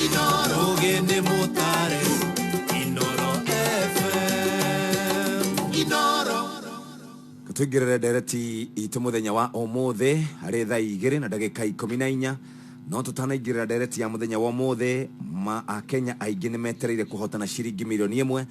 Inooro. Ũgĩ nĩ mũtare. Inooro FM. Inooro. Tũingĩrĩre ndereti itũ mũthenya wa ũmũthĩ harĩ thaa 2 na ndagĩka 14. No tũtanaingĩrĩra ndereti ya mũthenya wa ũmũthĩ, ma akenya aingĩ nĩ metereire kũhotana ciringi 1,000,000.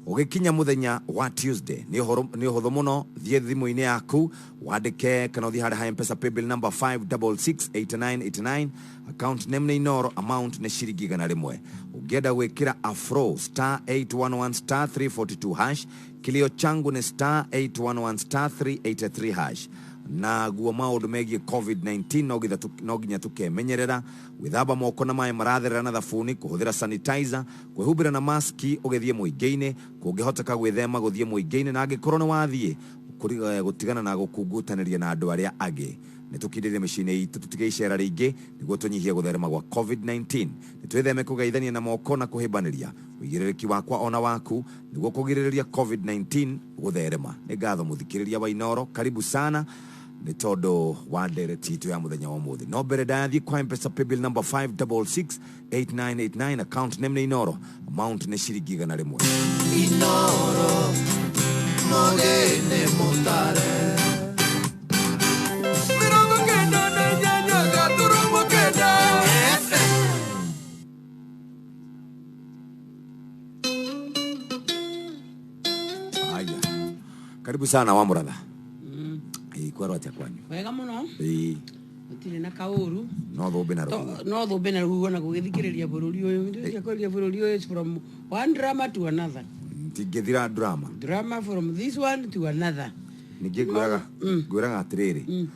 Ũgĩkinya mũthenya wa Tuesday nĩ ũhoro nĩ ũhũthũ mũno, thiĩ thimũ-inĩ yaku wandĩke kana ũthiĩ harĩa ha M-Pesa paybill number 5668989, account name nĩ Inooro, amount nĩ ciringi 100. Ũngĩenda gwĩkĩra afro star 811 star 342 hash, kilio changu nĩ star 811 star 383 hash. Naguo maũndũ megiĩ COVID-19 no nginya tũkemenyerera gwĩthamba moko na maĩ maratherera na thabuni, kũhũthĩra sanitizer, kwĩhumbĩra na maski ũgĩthiĩ mũingĩ-inĩ, kũngĩhoteka gwĩthema gũthiĩ mũingĩ-inĩ, na angĩkorwo nĩ wathiĩ gũtigana na gũkungutanĩria na andũ arĩa angĩ. Nĩ tũkindĩrie mĩciĩ-inĩ itũ, tũtige icera rĩingĩ nĩguo tũnyihie gũtherema gwa COVID-19. Nĩ twĩtheme kũgeithania na moko na kũhĩmbanĩria. Ũigĩrĩrĩki wakwa ona waku nĩguo kũgirĩrĩria COVID-19 gũtherema. Nĩ ngatho mũthikĩrĩria wa Inooro, karibu sana nĩ tondũ wa ndereti itũ ya mũthenya wa ũmũthĩ. No mbere ndathiĩ kwa M-Pesa paybill number 5668989, account name nĩ Inooro, amount nĩ ciringi 100. Inooro. Mũgĩ nĩ mũtare. 98.9 FM. Haya. Karibu sana wa Muratha. Kwerwo atĩa kwanyu? Wega mũno. Gũtirĩ na kaũru. No thũmbĩ na rũhuho. No thũmbĩ na rũhuho na gũgĩthikĩrĩria bũrũri ũyũ. Ndĩrĩkia kwarĩria bũrũri ũyũ is from one drama to another. Tingĩthira drama. Drama from this one to another. Ningĩ ngwĩraga atĩrĩrĩ,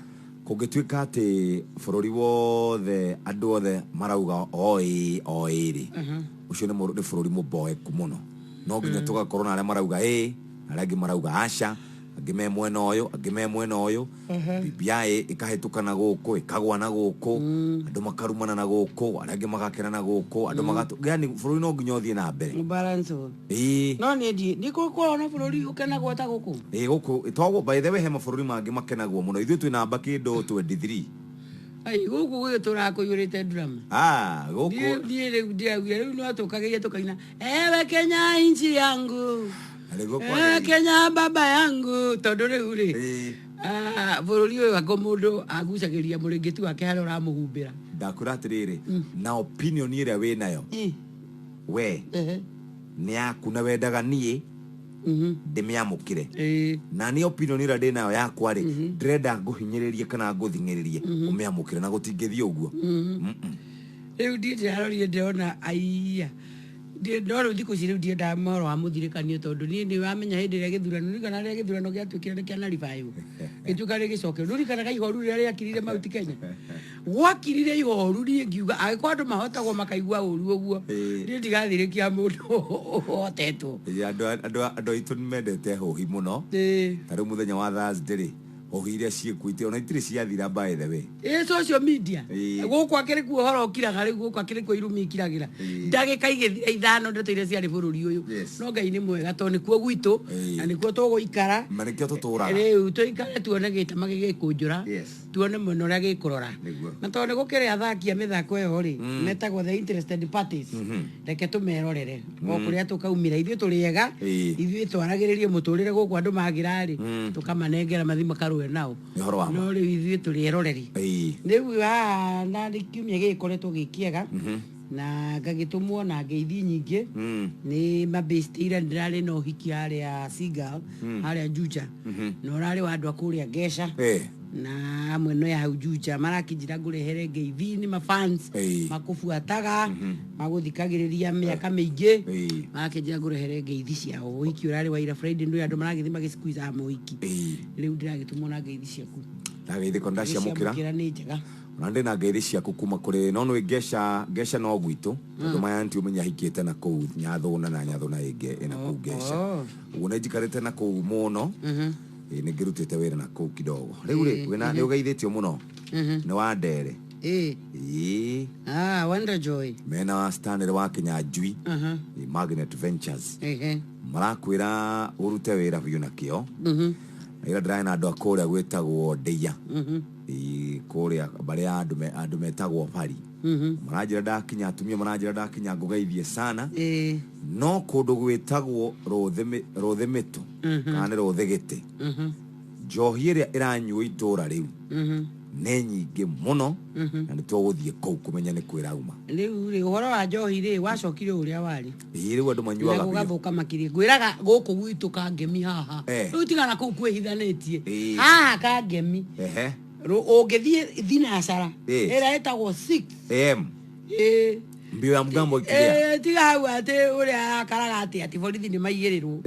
kũngĩtuĩka atĩ bũrũri wothe andũ othe marauga o ĩĩ o ĩĩ rĩ, ũcio nĩ bũrũri mũboeku mũno. No nginya tũgakorwo na arĩa marauga ĩĩ na arĩa angĩ marauga aca, angĩ me mwena ũyũ, angĩ me mwena ũyũ. BBI ĩkahĩtũka na gũkũ, ĩkagwa na gũkũ, andũ makarumana na gũkũ, arĩa angĩ magakena na gũkũ, andũ magatũ, yani bũrũri no nginya ũthiĩ na mbere. Balance ũyũ. Ĩĩ. No niĩ nĩ kũrona bũrũri ũkenagwo ta gũkũ? Ĩĩ, gũkũ, to by the way he mabũrũri mangĩ makenagwo mũno. Ithuĩ twĩ namba kĩndũ 23. Ai, gũkũ gũgĩtũraga kũiyũrĩte drama. Gũkũ. Niĩ rĩu ndĩraugire, rĩu no tũkageria tũkaina, ewe Kenya inchi yangu. Nĩguo Ewe kwagĩrĩire. Kenya baba yangu. Tondũ rĩu rĩ, bũrũri ũyũ angĩ mũndũ agucagĩria mũrĩngĩti wake harĩa ũramũhumbĩra. Ndakwĩra atĩrĩrĩ, na opinion ĩrĩa wĩnayo, we, nĩ yaku na wendaga niĩ ndĩmĩamũkĩre. Na niĩ opinion ĩrĩa ndĩnayo yakwa rĩ, ndĩrenda ngũhinyĩrĩrie kana ngũthing'ĩrĩrie ũmĩamũkĩre, na gũtingĩthiĩ ũguo. Rĩu ndiĩ ndĩrarorire ndĩrona aiya. No rĩu thikũ ici rĩu ndiendaga mohoro wa mũthirĩkanio, tondũ niĩ nĩ wamenya hĩndĩ ĩrĩa gĩthurano, nĩririkana rĩrĩa gĩthurano gĩatuĩkire nĩ kĩa Naribayo, gĩtuĩka nĩ gĩcokero. Nĩũririkanaga ihoru rĩrĩa rĩakirire Mount Kenya? Gwakirire ihoru, niĩ ngiuga angĩkorwo andũ mahotagwo makaigua ũru ũguo, niĩ ndigathirĩkia mũndũ ũhotetwo. Ĩĩ, andũ aitũ nĩ mendete hũhi mũno. Ta rĩu mũthenya wa Thursday rĩ, hũhi iria ciĩkuo ona itirĩ ciathira by the way. Ĩĩ, social media. Gũkũ akĩrĩ kuo ũhoro ũkiraga rĩu, gũkũ akĩrĩ kuo irumi ikiragĩra. Ndagĩka igĩthira 5 ndeto iria ciarĩ bũrũri ũyũ. No Ngai nĩ mwega tondũ nĩkuo gwitũ, na nĩkuo tũgũikara. Na nĩkĩo tũtũraga. Rĩu tũikare tuone gĩtama gĩgĩkũnjũra, tuone mwena ũrĩa gĩkũrora. Na tondũ nĩ gũkĩrĩ athaki a mĩthako ĩyo rĩ, metagwo the interested parties. Reke tũmerorere. O kũrĩa tũkaumĩra, ithuĩ tũrĩ ega, ithuĩ twaragĩrĩrie mũtũrĩre gũkũ andũ magĩra rĩ, tũkamanengera mathi makarũe nao. Nĩ ũhoro wa ma. No rĩu ithuĩ tũrĩ eroreri. Rĩu haha na nĩ kiumia gĩgĩkoretwo gĩ kĩega, na ngagĩtũmwo na ngeithi nyingĩ. Nĩ mabĩcite ira ndĩrarĩ na ũhiki harĩa Seagull, harĩa Juja. Na ũrarĩ wa andũ a kũrĩa Ngeca. Na amwe no ya hau Juja marakĩnjĩra ngũrehere ngeithi, nĩ mafans makũbuataga, magũthikagĩrĩria mĩaka mĩingĩ. Marakĩnjĩra ngũrehere ngeithi ciao. Ũhiki ũrarĩ wa ira Friday, nĩ andũ maragĩthiĩ magĩsqueeze mũhiki. Rĩu ndĩragĩtũmwo na ngeithi ciaku. Ndageithĩka, ndaciamũkĩra. Ndaciamũkĩra nĩ njega. Ona ndĩ na ngeithi ciaku kuma kũrĩ, no nĩ Ngeca, Ngeca no gwitũ. Tondũ maya nti ũmenye ahikĩte na kũu Nyathũna, na Nyathũna ĩngĩ ĩna kũu Ngeca. Ũguo nĩ njikarĩte na kũu mũno. Ĩĩ, nĩ ngĩrutĩte wĩra na kũu kidogo. Rĩu rĩ, wĩna nĩ ũgeithĩtio mũno. Nĩ wa Ndere. Ĩĩ. Wonder Joy. Mena wa Stanley wa Kinyanjui. Ĩĩ, Magnet Ventures. Marakwĩra ũrute wĩra biũ na kĩo. Na ira ndĩrarĩ na andũ a kũrĩa gwĩtagwo Ndeia. Ĩ, kũrĩa mbarĩ ya andũ metagwo Bari. Maranjĩra ndakinya, atumia maranjĩra ndakinya ngũgeithie sana. No kũndũ gwĩtagwo Rũthĩ Mĩtũ kana nĩ Rũthĩ Gĩtĩ, njohi ĩrĩa ĩranyuo itũra rĩu nĩ nyingĩ mũno, na nĩ tũgũthiĩ kũu kũmenya nĩ kwĩrauma. Rĩu rĩ, ũhoro wa njohi rĩ, wacokire ũrĩa warĩ Ĩ, rĩu andũ na manyuaga biũ. gũgathũka makĩria. Ngwĩraga gũkũ gwitũ Kangemi haha, rĩu tigana kũu kwĩhithanĩtie, haha Kangemi, ũngĩthiĩ thinacara ĩrĩa ĩtagwo 6 am mbio ya mgambo ikiria. Tiga hau atĩ ũrĩa arakaraga atĩ borithi nĩ maigĩrĩrwo.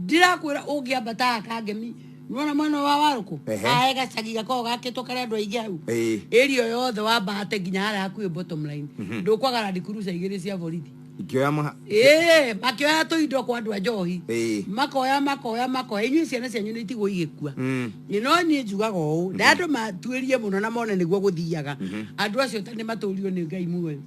Ndĩrakwĩra ũngĩambata haha Kangemi, nĩwona mwena wa Warũkũ, haha he gacagi gakoragwo gakĩtwo karĩa andũ aingĩ hau, area yothe wambate nginya harĩa hakuhĩ bottom line, ndũkwaga Land Cruiser igĩrĩ cia borithi. Ikioya ma. Ĩĩ, makĩoya tũindo kwa andũ a njohi. Makoya makoya makoya, inyuĩ ciana cianyu nĩ itigwo igĩkua. Ĩ, no niĩ njugaga ũũ, nda andũ matuĩrie mũno na mone nĩguo gũthiaga, andũ acio ta nĩ matũrio nĩ Ngai muoyo.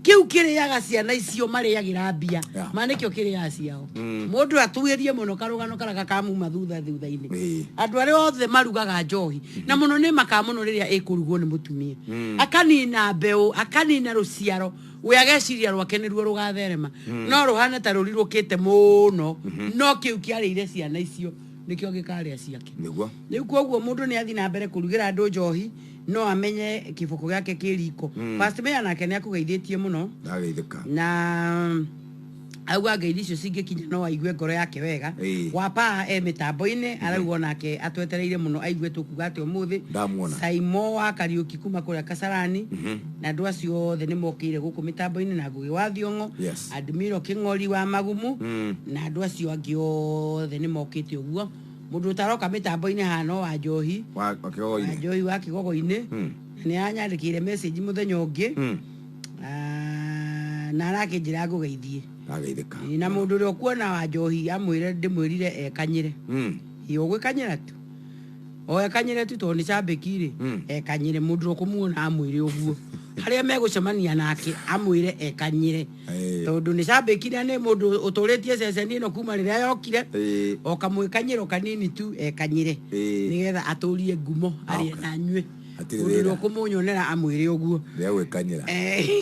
Kĩu kĩrĩaga ciana icio marĩagĩra mbia, ma nĩkĩo kĩrĩaga ciao. Mũndũ atuĩrie mũno karũgano karĩa gakamuma thutha thutha-inĩ. Andũ arĩa othe marugaga njohi, na mũno nĩ makaa mũno rĩrĩa ĩkũrugwo nĩ mũtumia, akanina mbeũ, akanina rũciaro, we ageciria rwake nĩruo rũgatherema, no rũhana ta rũrirũkĩte mũno, no kĩu kĩarĩire ciana icio nĩkĩo gĩkarĩa ciake. Nĩguo. Rĩu koguo mũndũ nĩ athiĩ na mbere kũrugĩra andũ njohi, no amenye kĩboko gĩake kĩ riko. First Mayor nake nĩ akũgeithĩtie mũno. Ndageithĩka. Na auga ngeithi icio cingĩkinya no aigue ngoro yake wega. Wapa e mĩtambo-inĩ, arauga onake atwetereire mũno aigue tũkuga atĩ ũmũthĩ. Ndamuona. Saimo wa Kariũki kuma kũrĩa Kasarani, na andũ acio othe nĩ mokĩire gũkũ mĩtambo-inĩ, na Ngũgĩ wa Thiong'o, Admiro Kĩng'ori wa Magumu, na andũ acio angĩ othe nĩ mokĩte ũguo. Mũndũ ũtaroka mĩtambo-inĩ haha no wa njohi. Wa Kĩgogo-inĩ. Wa njohi wa Kĩgogo-inĩ. Na nĩ aranyandĩkĩire message mũthenya ũngĩ. Na arakĩnjĩra ngũgeithie. Ndageithĩka. Na mũndũ ũrĩa ũkuona wa njohi amwĩre ndĩmwĩrire ekanyĩre. Ĩ, ũgwĩkanyĩra tu. O ekanyĩre tu tondũ nĩ cambĩki rĩ, ekanyĩre. Mũndũ ũrĩa ũkũmuona amwĩre ũguo. Harĩa megũcemania nake amwĩre ekanyĩre. Tondũ nĩ cambĩki na nĩ mũndũ ũtũrĩtie ceceni ĩno kuma rĩrĩa yokire. O kamwĩkanyĩro kanini tu ekanyĩre. Nĩgetha atũrie ngumo arĩe na anyue. Hatirĩ Mũndũ ũrĩa wĩra. ũkũmũnyonera amwĩre ũguo. Rĩa gwĩkanyĩra.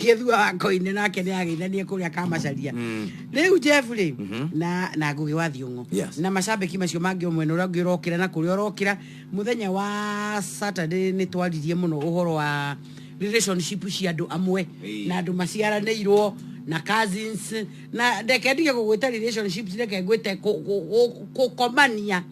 Gĩthua wa Koine nake nĩ ageithanie kũrĩa Kamacaria. Rĩu Jeff rĩ, na Ngũgĩ wa Thiong'o. Na macambĩki macio mangĩ o mwena ũrĩa ũngĩ ũrokĩra na kũrĩa ũrokĩra. Mũthenya wa Saturday nĩ twaririe mũno ũhoro wa relationship cia andũ amwe, na andũ maciaranĩirwo na cousins, na reke ndige gũgwĩta relationships, reke ngwĩte gũkomania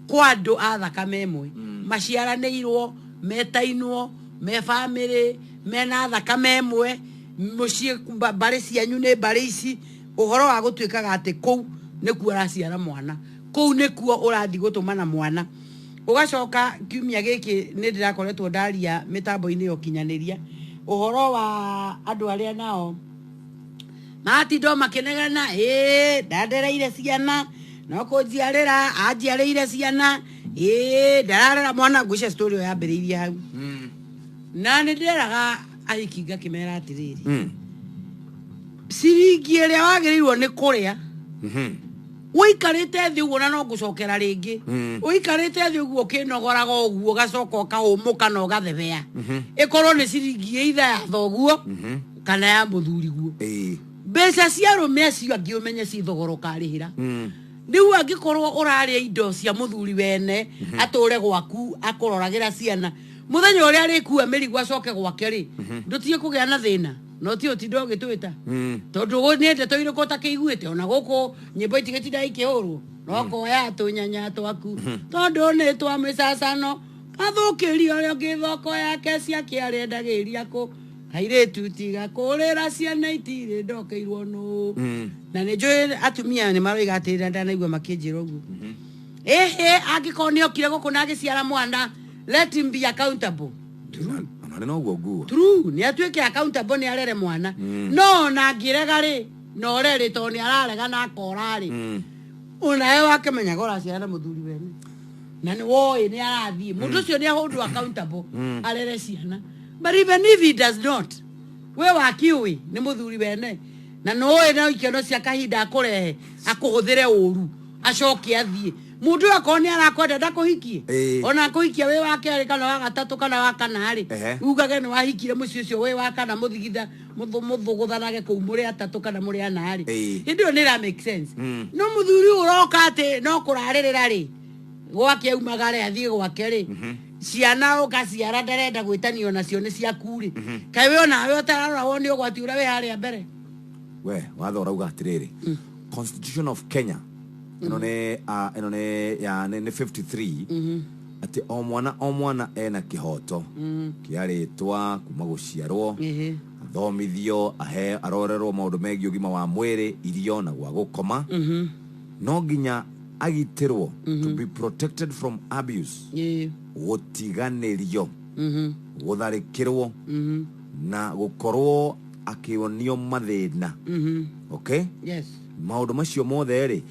kwa andũ a thakame ĩmwe, maciaranĩirwo, metainwo, me family, mena thakame ĩmwe, mũciĩ mbarĩ cianyu nĩ mbarĩ ici. Ũhoro wa gũtuĩkaga atĩ kũu nĩkuo ũraciara mwana, kũu nĩkuo ũrathiĩ gũtũmana mwana. Ũgacoka kiumia gĩkĩ nĩ ndĩrakoretwo ndaria mĩtambo-inĩ ya ũkinyanĩria ũhoro wa andũ arĩa nao matindo makĩnegena, ĩĩ ndandereire ciana no kũnjiarĩra anjiarĩire ciana, ĩĩ ndararera mwana. Ngwĩciria story ĩyo yambĩrĩirie hau. Na nĩ ndĩraga ahiki ngakĩmera atĩrĩrĩ, ciringi ĩrĩa wagĩrĩirwo nĩ kũrĩa ũikarĩte thĩ ũguo, na no ngũcokera rĩngĩ, ũikarĩte thĩ ũguo ũkĩnogoraga ũguo, ũgacoka ũkahũmũka na ũgathebea, ĩkorwo nĩ ciringi either ya thoguo kana ya mũthuriguo. Mbeca cia arũme acio angĩ ũmenye ci thogora ũkarĩhĩra. Rĩu angĩkorwo ũrarĩa indo cia mũthuri wene, atũre gwaku akũroragĩra ciana, mũthenya ũrĩa arĩkua mĩrigo acoke gwake rĩ, ndũtige kũgĩa na thĩna, no ti ũtinda ũgĩtwĩta, tondũ nĩ ndeto irĩkũ ũtakĩiguĩte ona gũkũ nyĩmbo itigĩtinda ikĩhũrwo, no koya tũnyanya twaku tondũ nĩ twa mĩcacano, gathũkĩria ũrĩa ũngĩ thoko yake ciake arendagĩria kũ, kairĩtu tiga kũrĩra ciana itirĩ ndokeirwo nũ. Na nĩ njũĩ atumia nĩ maroiga atĩrĩra, ndanaigua makĩnjĩra ũguo, ĩhĩ angĩkorwo nĩ okire gũkũ na agĩciara mwana, let him be accountable. Ona nĩ noguo nguo. True, nĩ atuĩke accountable, nĩ arere mwana, no ona angĩrega rĩ, na ũrerĩ tondũ nĩ ararega na akora rĩ, onawe wakĩmenyaga ũraciara na mũthuri wene na nĩ woĩ nĩ arathiĩ, mũndũ ũcio nĩ ahũndwo accountable arere ciana. But even if he does not, we wakiũĩ nĩ mũthuri wene na nĩũĩ no ikeno cia kahinda akũrehe akũhũthĩre ũru acoke athiĩ. Mundu ũyũ akorwo nĩ arakwenda ndakũhikie, Ĩĩ. ona akũhikia wĩ wa kerĩ kana wa gatatũ kana wa kana rĩ, Ehe. ugage nĩ wahikire mũciĩ ũcio wĩ wa kana, mũthigitha mũthũgũthanage kũu mũrĩ atatũ kana mũrĩ ana rĩ, Ĩĩ. hĩndĩ ĩyo nĩ ĩra make sense. Mm. No mũthuri ũyũ ũroka atĩ no kũrarĩrĩra rĩ, gwake aumagare athiĩ gwake rĩ, ciana ũgaciara ndarenda gwĩtanio nacio nĩ ciaku rĩ, kaĩ we onawe ũtararora wone ũgwati ũrĩa wĩ harĩa mbere? We watho ũrauga atĩrĩrĩ, Constitution of Kenya ĩno nĩ ĩno nĩ ya nĩ 53, atĩ o mwana o mwana ena kĩhoto kĩa rĩtwa kuma gũciarwo, athomithio, ahe arorerwo maũndũ megiĩ ũgima wa mwĩrĩ, irio na gwa gũkoma. No nginya agitĩrwo, to be protected from abuse, gũtiganĩrio, gũtharĩkĩrwo na gũkorwo akĩonio mathĩna. Okay? Yes. Maũndũ macio mothe rĩ,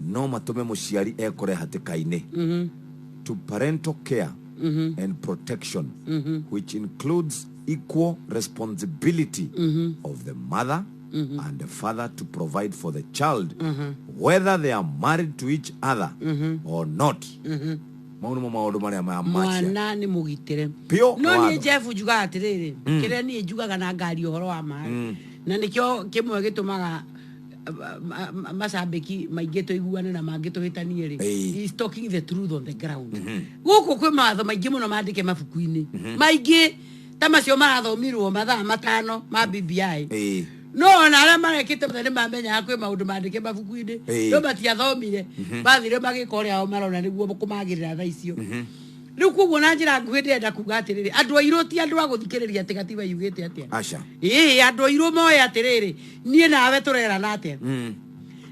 no matũme mũciari ekore hatĩka-inĩ. To parental care and protection, which includes equal responsibility of the mother and the father to provide for the child, whether they are married to each other or not. Mau nĩmo maũndũ marĩa maya macia. Mwana nĩ mũgitĩre. Pio No niĩ, watho. Jeff, njugaga atĩrĩrĩ, kĩrĩa niĩ njugaga na ngari ũhoro wa maĩ, na nĩkĩo kĩmwe gĩtũmaga macambĩki maingĩ tũiguane na mangĩ tũhĩtanie rĩ, Ĩĩ. he is talking the truth on the ground. Gũkũ kwĩ mawatho maingĩ mũno mandĩke mabuku-inĩ maingĩ ta macio marathomirwo mathaa 5 ma BBI. No ona arĩa marekĩte mothe nĩ mamenyaga kwĩ maũndũ mandĩke mabuku-inĩ, no matiathomire, mathire magĩka ũrĩa o marona nĩguo kũmagĩrĩra thaa icio rĩu. Koguo na njĩra nguhĩ ndĩrenda kuga atĩrĩrĩ, andũ airũ ti andũ a gũthikĩrĩria atĩ gatiba yugĩte atĩa. Aca. Ĩĩ, andũ airũ moe atĩrĩrĩ, niĩ nawe tũrerana atĩa?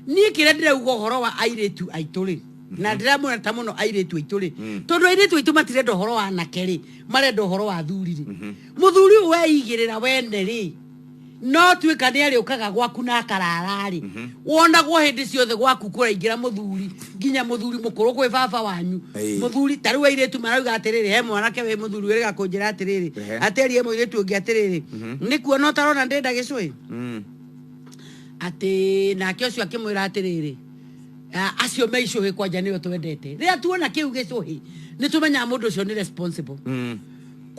Niĩ kĩrĩa ndĩrauga ũhoro wa airĩtu aitũ rĩ, na ndĩramwĩra ta mũno airĩtu aitũ rĩ, tondũ airĩtu aitũ matirenda ũhoro wa anake rĩ, marenda ũhoro wa athuri rĩ. Mũthuri ũyũ weigĩrĩra wene rĩ, no tuĩka nĩ arĩũkaga gwaku na akarara rĩ, wonagwo hĩndĩ ciothe gwaku kũraingĩra mũthuri, nginya mũthuri mũkũrũ kwĩ baba wanyu. Mũthuri ta rĩu airĩtu marauga atĩrĩrĩ, he mwanake wĩ mũthuri wĩrĩga kũnjĩra atĩrĩrĩ, aterie mũirĩtu ũngĩ atĩrĩrĩ, nĩ kuona ũtarona ndĩnda gĩcũĩ, atĩ nake ũcio akĩmwĩra atĩrĩrĩ, acio me icũhĩ kwanja nĩo twendete. Rĩrĩa tuona kĩu gĩcũhĩ nĩ tũmenyaga mũndũ ũcio nĩ responsible.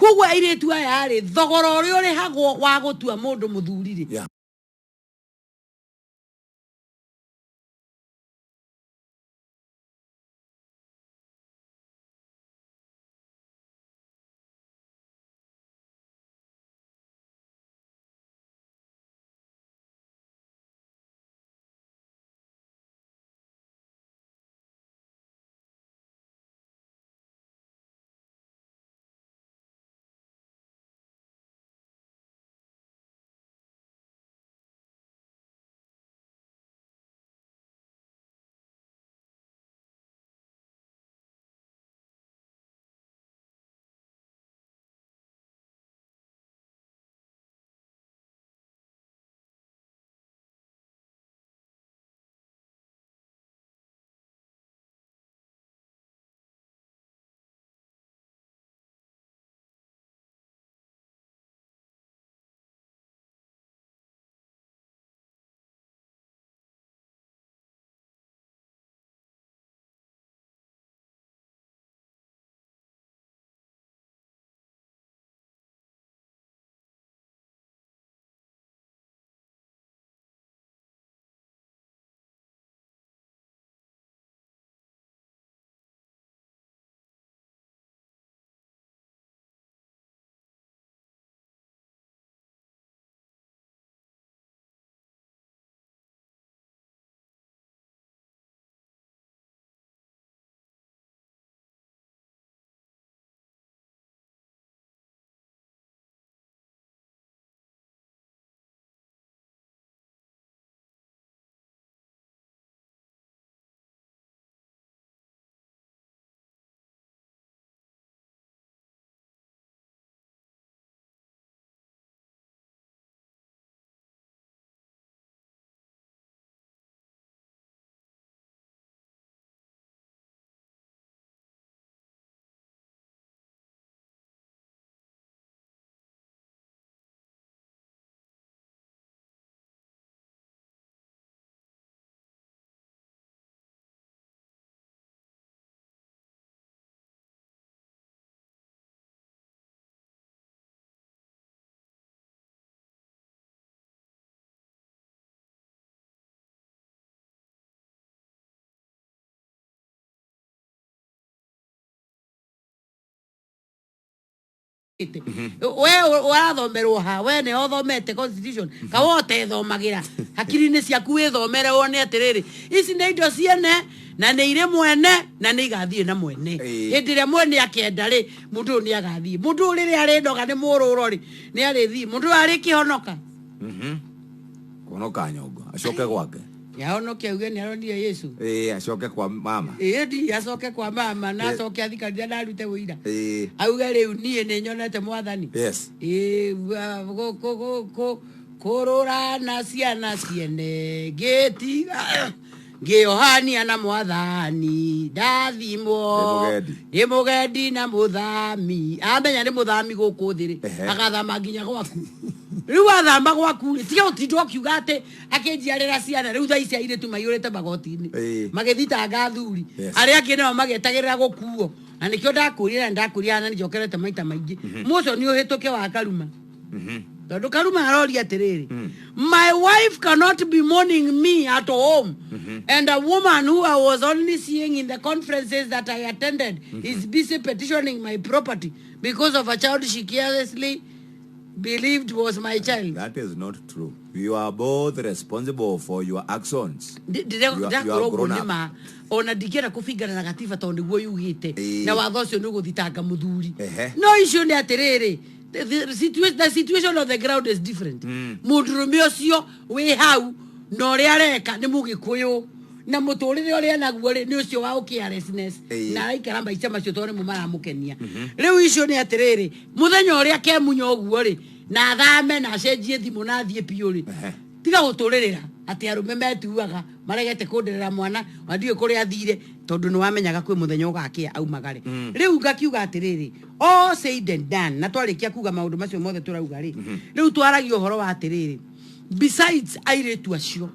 Koguo airĩtu aya rĩ, thogora ũrĩa ũrĩhagwo wa gũtua mũndũ mũthuri rĩ, We ũrathomerwo ha? We nĩ ũthomete constitution kawa ũtethomagira hakiri-inĩ ciaku, wĩthomere wone atĩrĩrĩ, ici nĩ indo ciene na nĩ irĩ mwene na nĩ igathiĩ na mwene. Hĩndĩ ĩrĩa mwene akenda rĩ, mũndũ ũyũ nĩ agathiĩ. Mũndũ ũyũ rĩrĩa arĩnoga nĩ mũrũro rĩ, nĩ arĩthiĩ. Mũndũ ũyũ arĩkĩhonoka. Kuhonoka nyongo acoke gwake. Yahonoke auge nĩ aronire Yesu. Ĩĩ, acoke kwa mama. Ĩĩ, ndi acoke kwa mama na acoke athi kanitha na arute wũira. Auge rĩu niĩ nĩ nyonete Mwathani. Ĩĩ, kũrũrana ciana ciene ngĩtiga ngĩohania na Mwathani ndathimwo. Ndĩ mũgendi. Ndĩ mũgendi na mũthami amenya nĩ mũthami gũkũ thĩ rĩ. Agathama nginya gwaku. Rĩu athama gwaku rĩ, tiga ũtinda ũkiuga atĩ akĩnjiarĩra ciana. Rĩu thaa ici airĩtu maiyũrĩte magoti-inĩ magĩthitanga athuri. Arĩa angĩ nao magĩetagĩrĩra gũkuo, na nĩkĩo ndakũria na ndakũria na nĩnjokerete maita maingĩ mũco nĩ ũhĩtũke wa Karuma, tondũ Karuma aroria atĩrĩrĩ, "My wife cannot be mourning me at home and a woman who I was only seeing in the conferences that I attended is busy petitioning my property because of a child she carelessly believed was my child." That is not true. You are both responsible for your actions. You are Ndĩrakorwo ũguo. grown Nĩ up. ma ona ndingĩenda kũbingana na gatiba tondũ nĩguo yugĩte na watho ũcio nĩ ũgũthitanga mũthuri. No icio nĩ atĩrĩrĩ, the situation of the ground is different. Mũndũrũme ũcio wĩ hau na ũrĩa areka nĩ Mũgĩkũyũ na mũtũrĩre ũrĩa naguo rĩ, nĩ ũcio wa carelessness na araikara maica macio tondũ nĩmo maramũkenia. Rĩu icio nĩ atĩrĩrĩ, mũthenya ũrĩa kemunya ũguo rĩ, na athame na acenjie thimũ na athiĩ biũ rĩ, tiga gũtũrĩrĩra atĩ arũme metuaga maregete kũnderera mwana na ndiũĩ kũrĩa athire, tondũ nĩ wamenyaga kwĩ mũthenya ũgakĩa aumagare. Rĩu ngakiuga atĩrĩrĩ, all said and done, na twarĩkia kuga maũndũ macio mothe tũrauga rĩ, rĩu twaragia ũhoro wa atĩrĩrĩ, besides airĩtu acio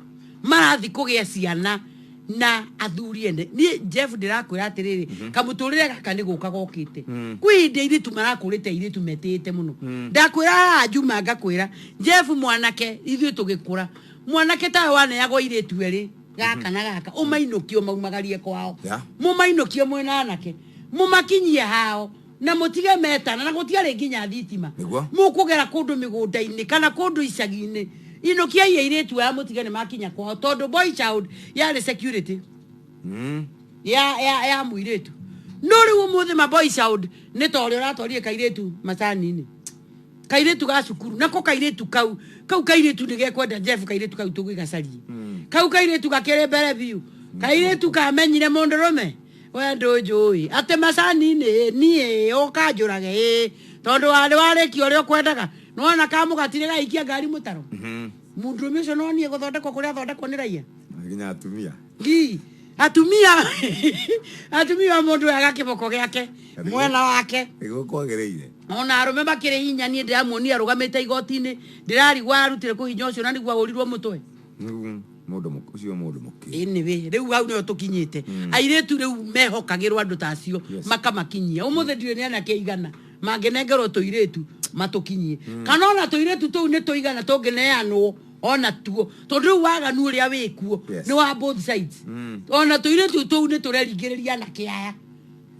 marathi kũgĩa ciana na athuri ene, niĩ Jeff ndĩrakwĩra atĩrĩrĩ, kamũtũrĩre gaka nĩ gũka gokĩte. Kwĩ hĩndĩ airĩtu marakũrĩte, airĩtu metĩĩte mũno. Ndakwĩra haha Juma, ngakwĩra Jeff, mwanake ithuĩ tũgĩkũra, mwanake tawe waneagwo airĩtu erĩ gaka na gaka, ũmainũkie, ũmaumagarie kwao, mũmainũkie mwĩna anake, mũmakinyie hao na mũtige metana na gũtiarĩ nginya thitima. Mũkũgera kũndũ mĩgũnda-inĩ kana kũndũ icagi-inĩ, inũkiai airĩtu aya, mũtige nĩ makinya kwao, tondũ boy child yarĩ security ya mũirĩtu. No rĩu ũmũthĩ ma boy child nĩ ta ũrĩa ũratwarire kairĩtu macani-inĩ, kairĩtu ga cukuru, nako kairĩtu kau kairĩtu nĩ gekwenda Jeff, kairĩtu kau tũgĩgacarie kau kairĩtu gakĩrĩ mbere biũ, kairĩtu kamenyire mũndũrũme we ndũnjũĩ atĩ macani-inĩ niĩ ũkanjũrage ĩ, tondũ warĩ warĩkia ũrĩa ũkwendaga nĩwona kamũgatire gaikia ngari mũtaro. Mũndũrũme ũcio no niĩ gũthondekwo kũrĩa athondekwo nĩ raia. Nginya atumia. Ii, atumia mũndũ oyaga kĩboko gĩake mwena wake. Nĩguo kwagĩrĩire. Ona arũme makĩrĩ hinya, niĩ ndĩramuonia arũgamĩte igoti-inĩ, ndĩrarigwo ararutire kũ hinya ũcio na nĩguo ahũrirwo mũtwe. Ũcio mũndũ mũkĩ. Anyway, rĩu hau nĩho tũkinyĩte. Airĩtu rĩu mehokagĩrwo andũ ta acio makamakinyia. Ũmũthĩ ndiũĩ nĩ anake igana mangĩnengerwo tũirĩtu matũkinyie, kana ona tũirĩtu tũu nĩ tũigana tũngĩneanwo ona tuo, tondũ rĩu waganu ũrĩa wĩkuo nĩ wa both sides. Ona tũirĩtu tũu nĩ tũreringĩrĩria anake aya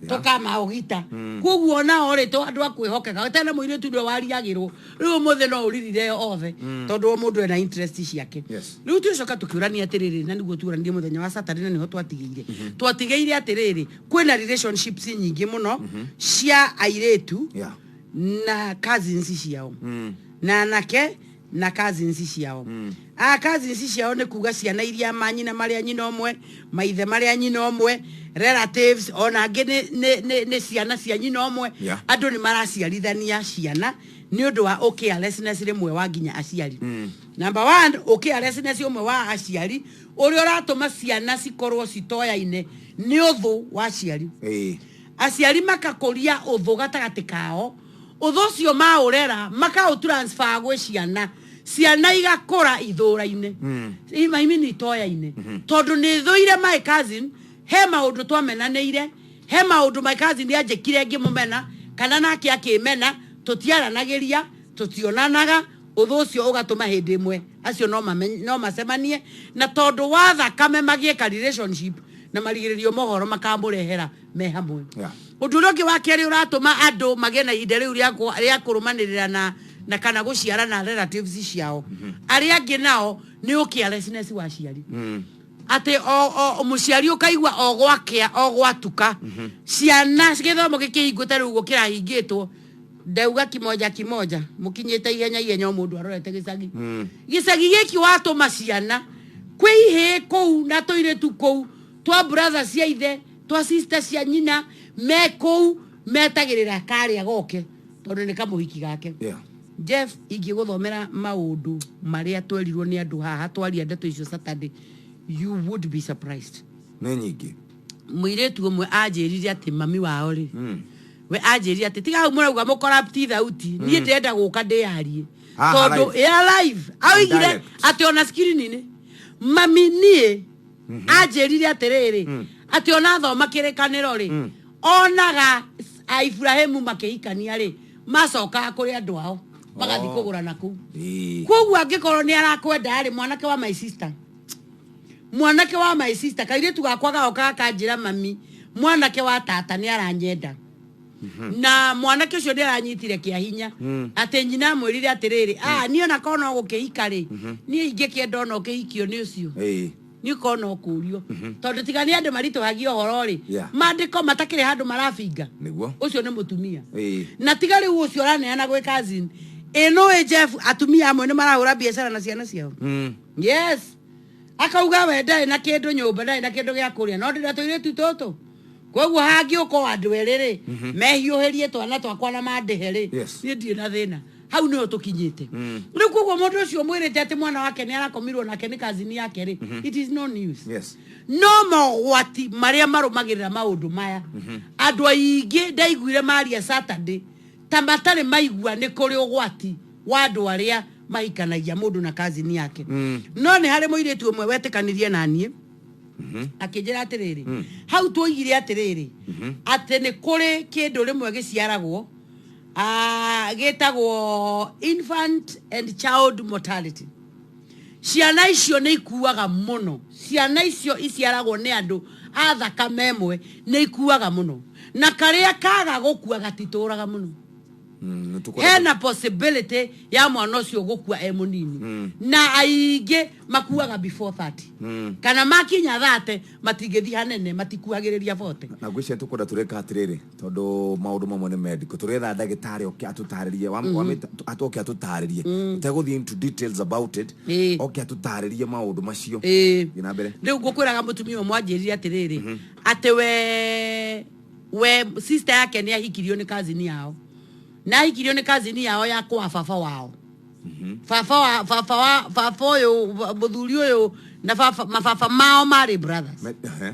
tũkamaũgita, koguo onao rĩ to andũ a kwĩhokeka tena mũirĩtu nĩwe wariagĩrwo. Rĩu ũmũthĩ no ũririre othe, tondũ o mũndũ ena interest ciake. Rĩu tũcoka tũkĩũrania atĩrĩrĩ, na nĩguo tuoranirie mũthenya wa Saturday, na nĩho twatigĩire atĩrĩrĩ, kwĩna relationships nyingĩ mũno cia airĩtu na cousins ciao na anake na cousins ciao. A cousins ciao nĩ kuga ciana iria manyina marĩa nyina ũmwe, maithe marĩa nyina ũmwe, relatives ona angĩ nĩ ciana cia nyina ũmwe. Andũ nĩ maraciarithania ciana nĩ ũndũ wa carelessness rĩmwe wa nginya aciari. Number one, carelessness ũmwe wa aciari ũrĩa ũratũma ciana cikorwo citoyaine nĩ ũthũ wa aciari. Aciari makakũria ũthũ gatagatĩ kao, ũthũ ũcio maũrera makaũ transfer gwĩ ciana, ciana igakũra ithũra-inĩ, I mean itoya-inĩ, tondũ nĩ thũire my cousin, he maũndũ twamenanĩire, he maũndũ my cousin anjĩkire ngĩmũmena kana nake akĩmena, tũtiaranagĩria, tũtionanaga. Ũthũ ũcio ũgatũma hĩndĩ ĩmwe acio no macemanie na tondũ wa thakame magĩe ka relationship na marigĩrĩrio mohoro makamũrehera me hamwe. Ũndũ ũrĩa ũngĩ wa kerĩ ũratũma andũ magĩe na ihinda rĩu rĩa kũrũmanĩrĩra na kana gũciarana relatives ciao arĩa angĩ nao nĩ ũcarelessness wa aciari, atĩ o mũciari ũkaigua o gwakĩa o gwatuka ciana gĩthomo gĩkĩhingũte rĩu ũguo kĩrahingĩtwo, ndauga kimoja kimoja mũkinyĩte ihenya ihenya, o mũndũ arorete gĩcagi gĩcagi gĩkĩ watũma ciana kwĩ ihĩĩ kũu na tũirĩtu kũu twa brother cia ithe, twa sister cia nyina, me kũu metagĩrĩra karĩa goke tondũ nĩ kamũhiki gake. Jeff, ingĩgũthomera maũndũ marĩa twerirwo nĩ andũ haha twaria ndeto icio Saturday, you would be surprised. Nĩ nyingĩ. Mũirĩtu ũmwe anjĩrire atĩ mami wao rĩ, we anjĩrire atĩ tiga hau mũrauga mũkorapti thauti, niĩ ndĩrenda gũka ndĩyarie. Haha tondũ live. ya live aoigire Direct. atĩ ona screen-inĩ mami niĩ anjĩrire atĩrĩrĩ, atĩ ona thoma kĩrĩkanĩro rĩ, onaga Aiburahĩmu makĩhikania rĩ, macokaga kũrĩ andũ ao magathiĩ Oh. kũgũrana kũu. Ĩĩ. Koguo angĩkorwo nĩ arakwenda rĩ, mwanake wa my sister, mwanake wa my sister, kairĩtu gakwa gaoka gakanjĩra, "Mami, mwanake wa tata nĩ aranyenda," na mwanake ũcio nĩ aranyitire kĩa hinya, atĩ nyina amwĩrire atĩrĩrĩ, "Ah, niĩ ona korwo no gũkĩhika rĩ, niĩ ingĩkĩenda ona ũkĩhikio nĩ ũcio." Niĩ korwo no kũrio, tondũ tiga nĩ andũ maritũhagia ũhoro rĩ, maandĩko matakĩrĩ handũ marabinga. Nĩguo. Ũcio nĩ mũtumia. Ĩĩ. Na tiga rĩu ũcio ũraneana gwĩ cousin ĩno ĩ Jeff, atumia amwe nĩ marahũra biacara na ciana ciao. Yes, akauga we ndarĩ na kĩndũ nyũmba, ndarĩ na kĩndũ gĩa kũrĩa, no ndĩna tũirĩtu tũtũ, koguo hangĩũka o andũ erĩ rĩ, mehiũhĩrie twana twakwa na mandĩhe rĩ, Yes. niĩ ndirĩ na thĩna. Hau nĩho tũkinyĩte rĩu. Koguo mũndũ ũcio mwĩrĩte atĩ mwana wake nĩ arakomirwo nake nĩ cousin yake rĩ, it is no news. Yes. No mogwati marĩa marũmagĩrĩra maũndũ maya, andũ aingĩ ndaiguire maria Saturday ta matarĩ maigua nĩ kũrĩ ũgwati wa andũ arĩa mahikanagia mũndũ na cousin yake. No nĩ harĩ mũirĩtu ũmwe wetĩkanirie na niĩ, akĩnjĩra atĩrĩrĩ, hau tuoigire atĩrĩrĩ, atĩ nĩ kũrĩ kĩndũ rĩmwe gĩciaragwo, gĩtagwo infant and child mortality. Ciana icio nĩ ikuaga mũno. Ciana icio iciaragwo nĩ andũ a thakame ĩmwe nĩ ikuaga mũno, na karĩa kaga gũkua gatitũraga mũno. Nĩ tũkwenda- Hena possibility ya mwana ũcio gũkua e mũnini, na aingĩ makuaga before 30, kana makinya 30 matingĩthiĩ hanene, matikuhagĩrĩria 40. Na ngwĩciria tũkwenda tũreka atĩrĩrĩ, tondũ maũndũ mamwe nĩ medical, tũretha ndagĩtarĩ oke atũtarĩrie oke atũtarĩrie, ũtegũthiĩ into details about it. Ĩĩ. Oke atũtarĩrie maũndũ macio. Ĩĩ. Thiĩ na mbere. Rĩu ngũkwĩraga mũtumia ũmwe anjĩrire atĩrĩrĩ, atĩ we sister yake nĩ ahikirio nĩ cousin yao, na ahikirio nĩ cousin yao ya kwa baba wao, baba wa baba wa baba ũyũ, mũthuri ũyũ na baba, mababa mao marĩ brothers. Ehe.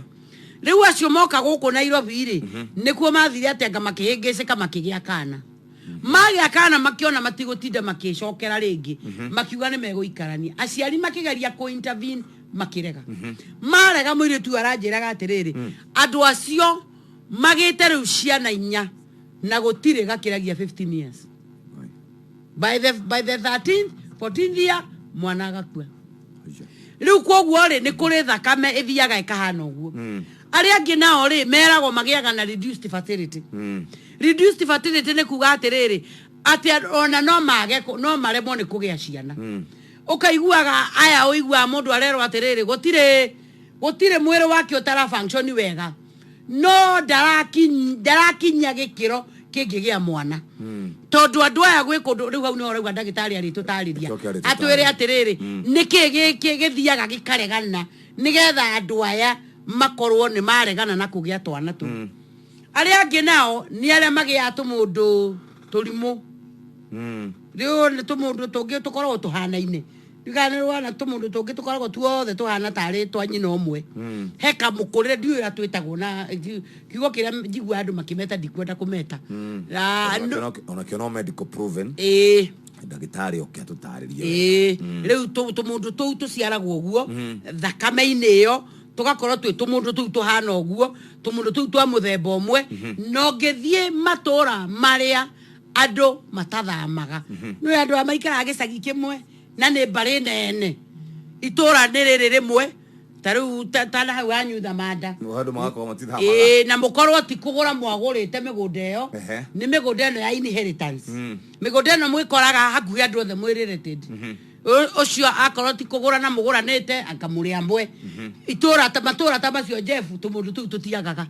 Rĩu acio moka gũkũ Nairobi rĩ, nĩkuo mathire atĩ anga makĩhĩngĩcĩka, makĩgĩa kana, magĩa kana makĩona matigũtinda makĩcokera rĩngĩ, makiuga nĩ megũikarania. Aciari makĩgeria kũ intervene, makĩrega. Marega, mũirĩtu ũyũ aranjĩraga atĩrĩrĩ, andũ acio magĩte rĩu ciana inya na gũtirĩ gakĩragia 15 years. By the 13th 14th year mwana agakua. Aya. Rĩu koguo rĩ, nĩ kũrĩ thakame ĩthiaga ĩkahana ũguo. Arĩa angĩ nao rĩ, meragwo magĩaga na reduced fertility. Reduced fertility nĩ kuga atĩrĩrĩ, atĩ ona no mage no maremwo nĩ kũgĩa ciana. Ũkaiguaga aya, ũiguaga mũndũ arerwo atĩrĩrĩ, gũtirĩ mwĩrĩ wake ũtara function wega, no ndarakinyia gĩkĩro kĩngĩgĩa mwana, tondũ andũ aya gwĩ kũndũ rĩu hau nĩho ũrauga ndagĩtarĩ arĩtũtarĩria. Acoke arĩtũtarĩria. Atwĩre atĩrĩrĩ, nĩkĩ gĩkĩ gĩthiaga gĩkaregana nĩgetha andũ aya makorwo nĩ maregana na kũgĩa twana tũu. Arĩa angĩ nao nĩ arĩa magĩaga tũmũndũ tũrimũ. Rĩu nĩ tũmũndũ tũngĩ tũkoragwo tũhanaine, ndiganĩrwo tũmũndũ tũngĩ tũkoragwo tuothe tũhana tarĩ twa nyina ũmwe. He kamũkũrĩre, ndiũĩ ũrĩa twĩtagwo na kiugo kĩrĩa njiguaga andũ makĩmeta, ndikwenda kũmeta. Na Onakĩo no medical proven. Ĩĩ. Ndagĩtarĩ oke atũtarĩrie. Ĩĩ, rĩu tũmũndũ tũu tũciaragwo ũguo thakame-inĩ ĩyo, tũgakorwo twĩ tũmũndũ tũu tũhana ũguo, tũmũndũ tũu twa mũthemba ũmwe. Na ũngĩthiĩ matũra marĩa andũ matathamaga, nĩ andũ aya maikaraga gĩcagi kĩmwe na nĩ mbarĩ nene, itũra nĩ rĩrĩ rĩmwe. Ta rĩu ta na hau hanyu Thamanda. Handũ magakorwo matithamaga. Ĩĩ, na mũkorwo ti kũgũra mwagũrĩte mĩgũnda ĩyo. Nĩ mĩgũnda ĩno ya inheritance. Mĩgũnda ĩno mwĩkoraga hakuhĩ andũ othe mwĩ related. Ũcio akorwo ti kũgũra na mũgũranĩte akamũrĩ amwe itũra ta matũra ta macio, Jeff, tũmũndũ tũu tũtiagaga,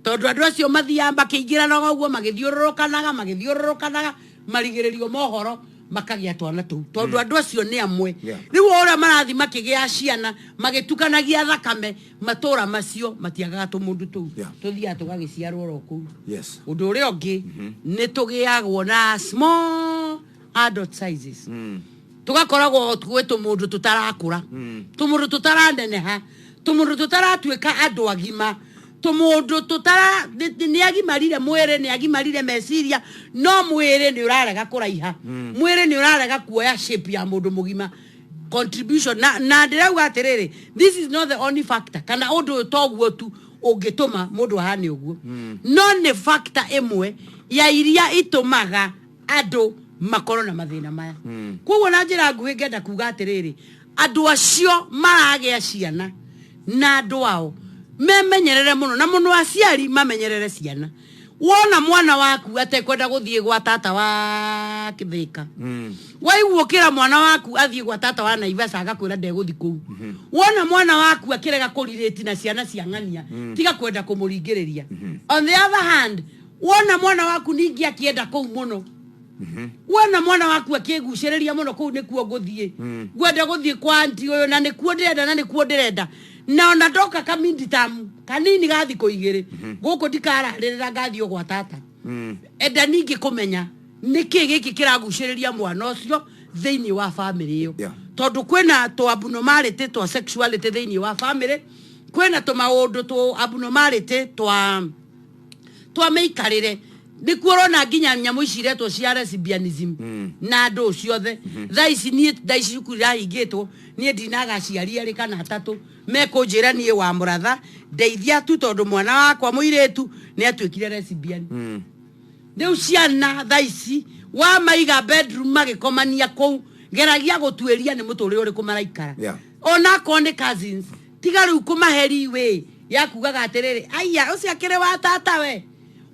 tondũ andũ acio mathiaga makĩingĩranaga ũguo, magĩthiũrũrũkanaga magĩthiũrũrũkanaga, marigĩrĩrio mohoro makagĩa twana tũu, tondũ andũ acio nĩ amwe. Rĩu o ũrĩa marathiĩ makĩgĩa ciana, magĩtukanagia thakame, matũra macio matiagaga tũmũndũ tũu. Tũthiaga tũgagĩciarwo oro kũu. Ũndũ ũrĩa ũngĩ nĩ tũgĩagwo na small adult sizes. Tũgakoragwo gwĩ tũmũndũ tũtarakũra, tũmũndũ tũtaraneneha, tũmũndũ tũtaratuĩka andũ agima, tũmũndũ tũtara nĩ agimarire mwĩrĩ, nĩ agimarire meciria, no mwĩrĩ nĩ ũrarega kũraiha, mwĩrĩ nĩ ũrarega kuoya shape ya mũndũ mũgima. Contribution na ndĩrauga atĩrĩrĩ, this is not the only factor, kana ũndũ ũyũ toguo tu ũngĩtũma mũndũ ahane ũguo, no nĩ factor ĩmwe ya iria itũmaga andũ makorwo na mathĩna maya. Koguo na njĩra nguhĩ ngenda kuga atĩrĩrĩ, andũ acio maragĩa ciana na andũ ao memenyerere mũno, na mũno aciari mamenyerere ciana. Wona mwana waku atekwenda gũthiĩ gwa tata wa Kĩthĩka, waigua ũkĩra mwana waku athiĩ gwa tata wa Naivasha agakwĩra ndegũthi kũu, wona mwana waku akĩrega kũrirĩti na ciana cia ng'ania, tiga kwenda kũmũringĩrĩria. On the other hand, wona mwana waku ningĩ akĩenda kũu mũno, wona mwana waku akĩgucĩrĩria mũno kũu, nĩkuo ngũthiĩ, ngwenda gũthiĩ kwa anti ũyũ, na nĩkuo ndĩrenda, na nĩkuo ndĩrenda, na ona ndoka kamindi tamu kanini ga thikũ 2 gũkũ ndikararĩrĩra, ngathiĩ o gwa tata, enda ningĩ kũmenya nĩkĩ gĩkĩ kĩragucĩrĩria mwana ũcio thĩinĩ wa famĩlĩ ĩyo. Tondũ kwĩna tũ abnormality twa sexuality thĩinĩ wa famĩlĩ, kwĩna tũmaũndũ tũ abnormality twa mĩikarĩre, nĩkuo ũrona nginya nyamũ ici iretwo cia lesbianism na andũ ciothe. Thaa ici niĩ, thaa ici cukuru irahingĩtwo, niĩ ndinaga aciari erĩ kana atatũ mekũnjĩra niĩ wa mũratha ndeithia tu, tondũ mwana wakwa mũirĩtu nĩ atuĩkire lesbian. Rĩu ciana thaa ici wamaiga bedroom magĩkomania kũu, geragia gũtuĩria nĩ mũtũrĩre ũrĩkũ maraikara. Onakorwo nĩ cousins, tiga rĩu kũmahe leeway ya kugaga atĩrĩrĩ, aya ũcio akĩrĩ wa tata we,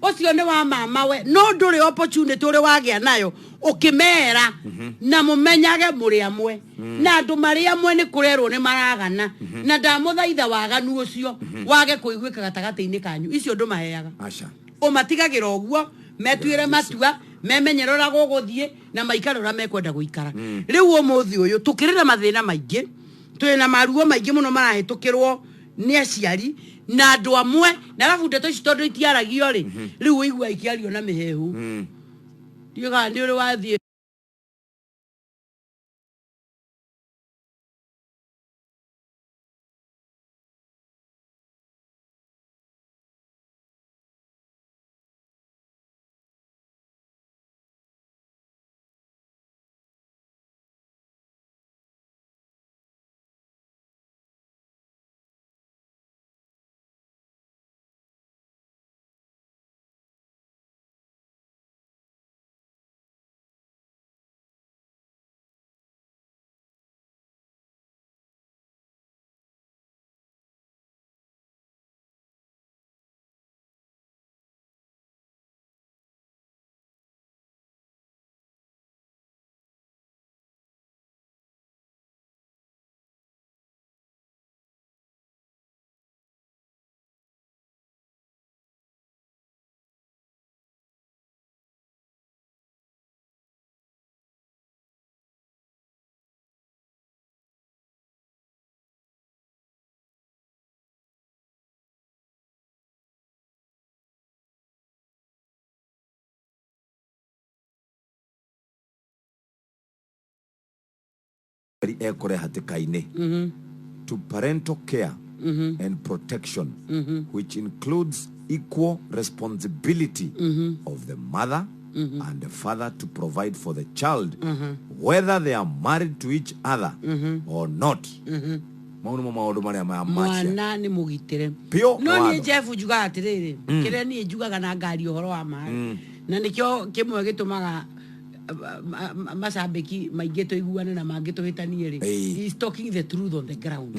ũcio nĩ wa mama we, no ndũrĩ opportunity ũrĩ wagĩa nayo ũkĩmera na mũmenyage mũrĩ amwe, na andũ marĩ amwe nĩ kũrerwo nĩ maragana, na ndamũthaitha waganu ũcio wage kũiguĩka gatagatĩ-inĩ kanyu. Icio ndũmaheaga. Aca. Ũmatigagĩra ũguo metuĩre matua, memenyere ũrĩa gũgũthiĩ na maikare ũrĩa mekwenda gũikara. Rĩu ũmũthĩ ũyũ tũkĩrĩ na mathĩna maingĩ, twĩ na maruo maingĩ mũno marahĩtũkĩrwo nĩ aciari na andũ amwe, na arabu ndeto ici tondũ itiaragio rĩ, rĩu ũigua ikĩario na mĩhehu. Ndiũĩ kana nĩ ũrĩ wathiĩ Ekore hatĩka-inĩ to parental care and protection, which includes equal responsibility of the mother and the father to provide for the child, whether they are married to each other or not. Mau nĩmo maũndũ marĩa maya macia. Mwana nĩ mũgitĩre. Pio no niĩ watho. Jeff, njugaga atĩrĩrĩ, kĩrĩa niĩ njugaga na ngari ũhoro wa maĩ, na nĩkĩo kĩmwe gĩtũmaga Macambĩki maingĩ tũiguane na mangĩ tũhĩtanie rĩ, Ĩĩ. he is talking the truth on the ground.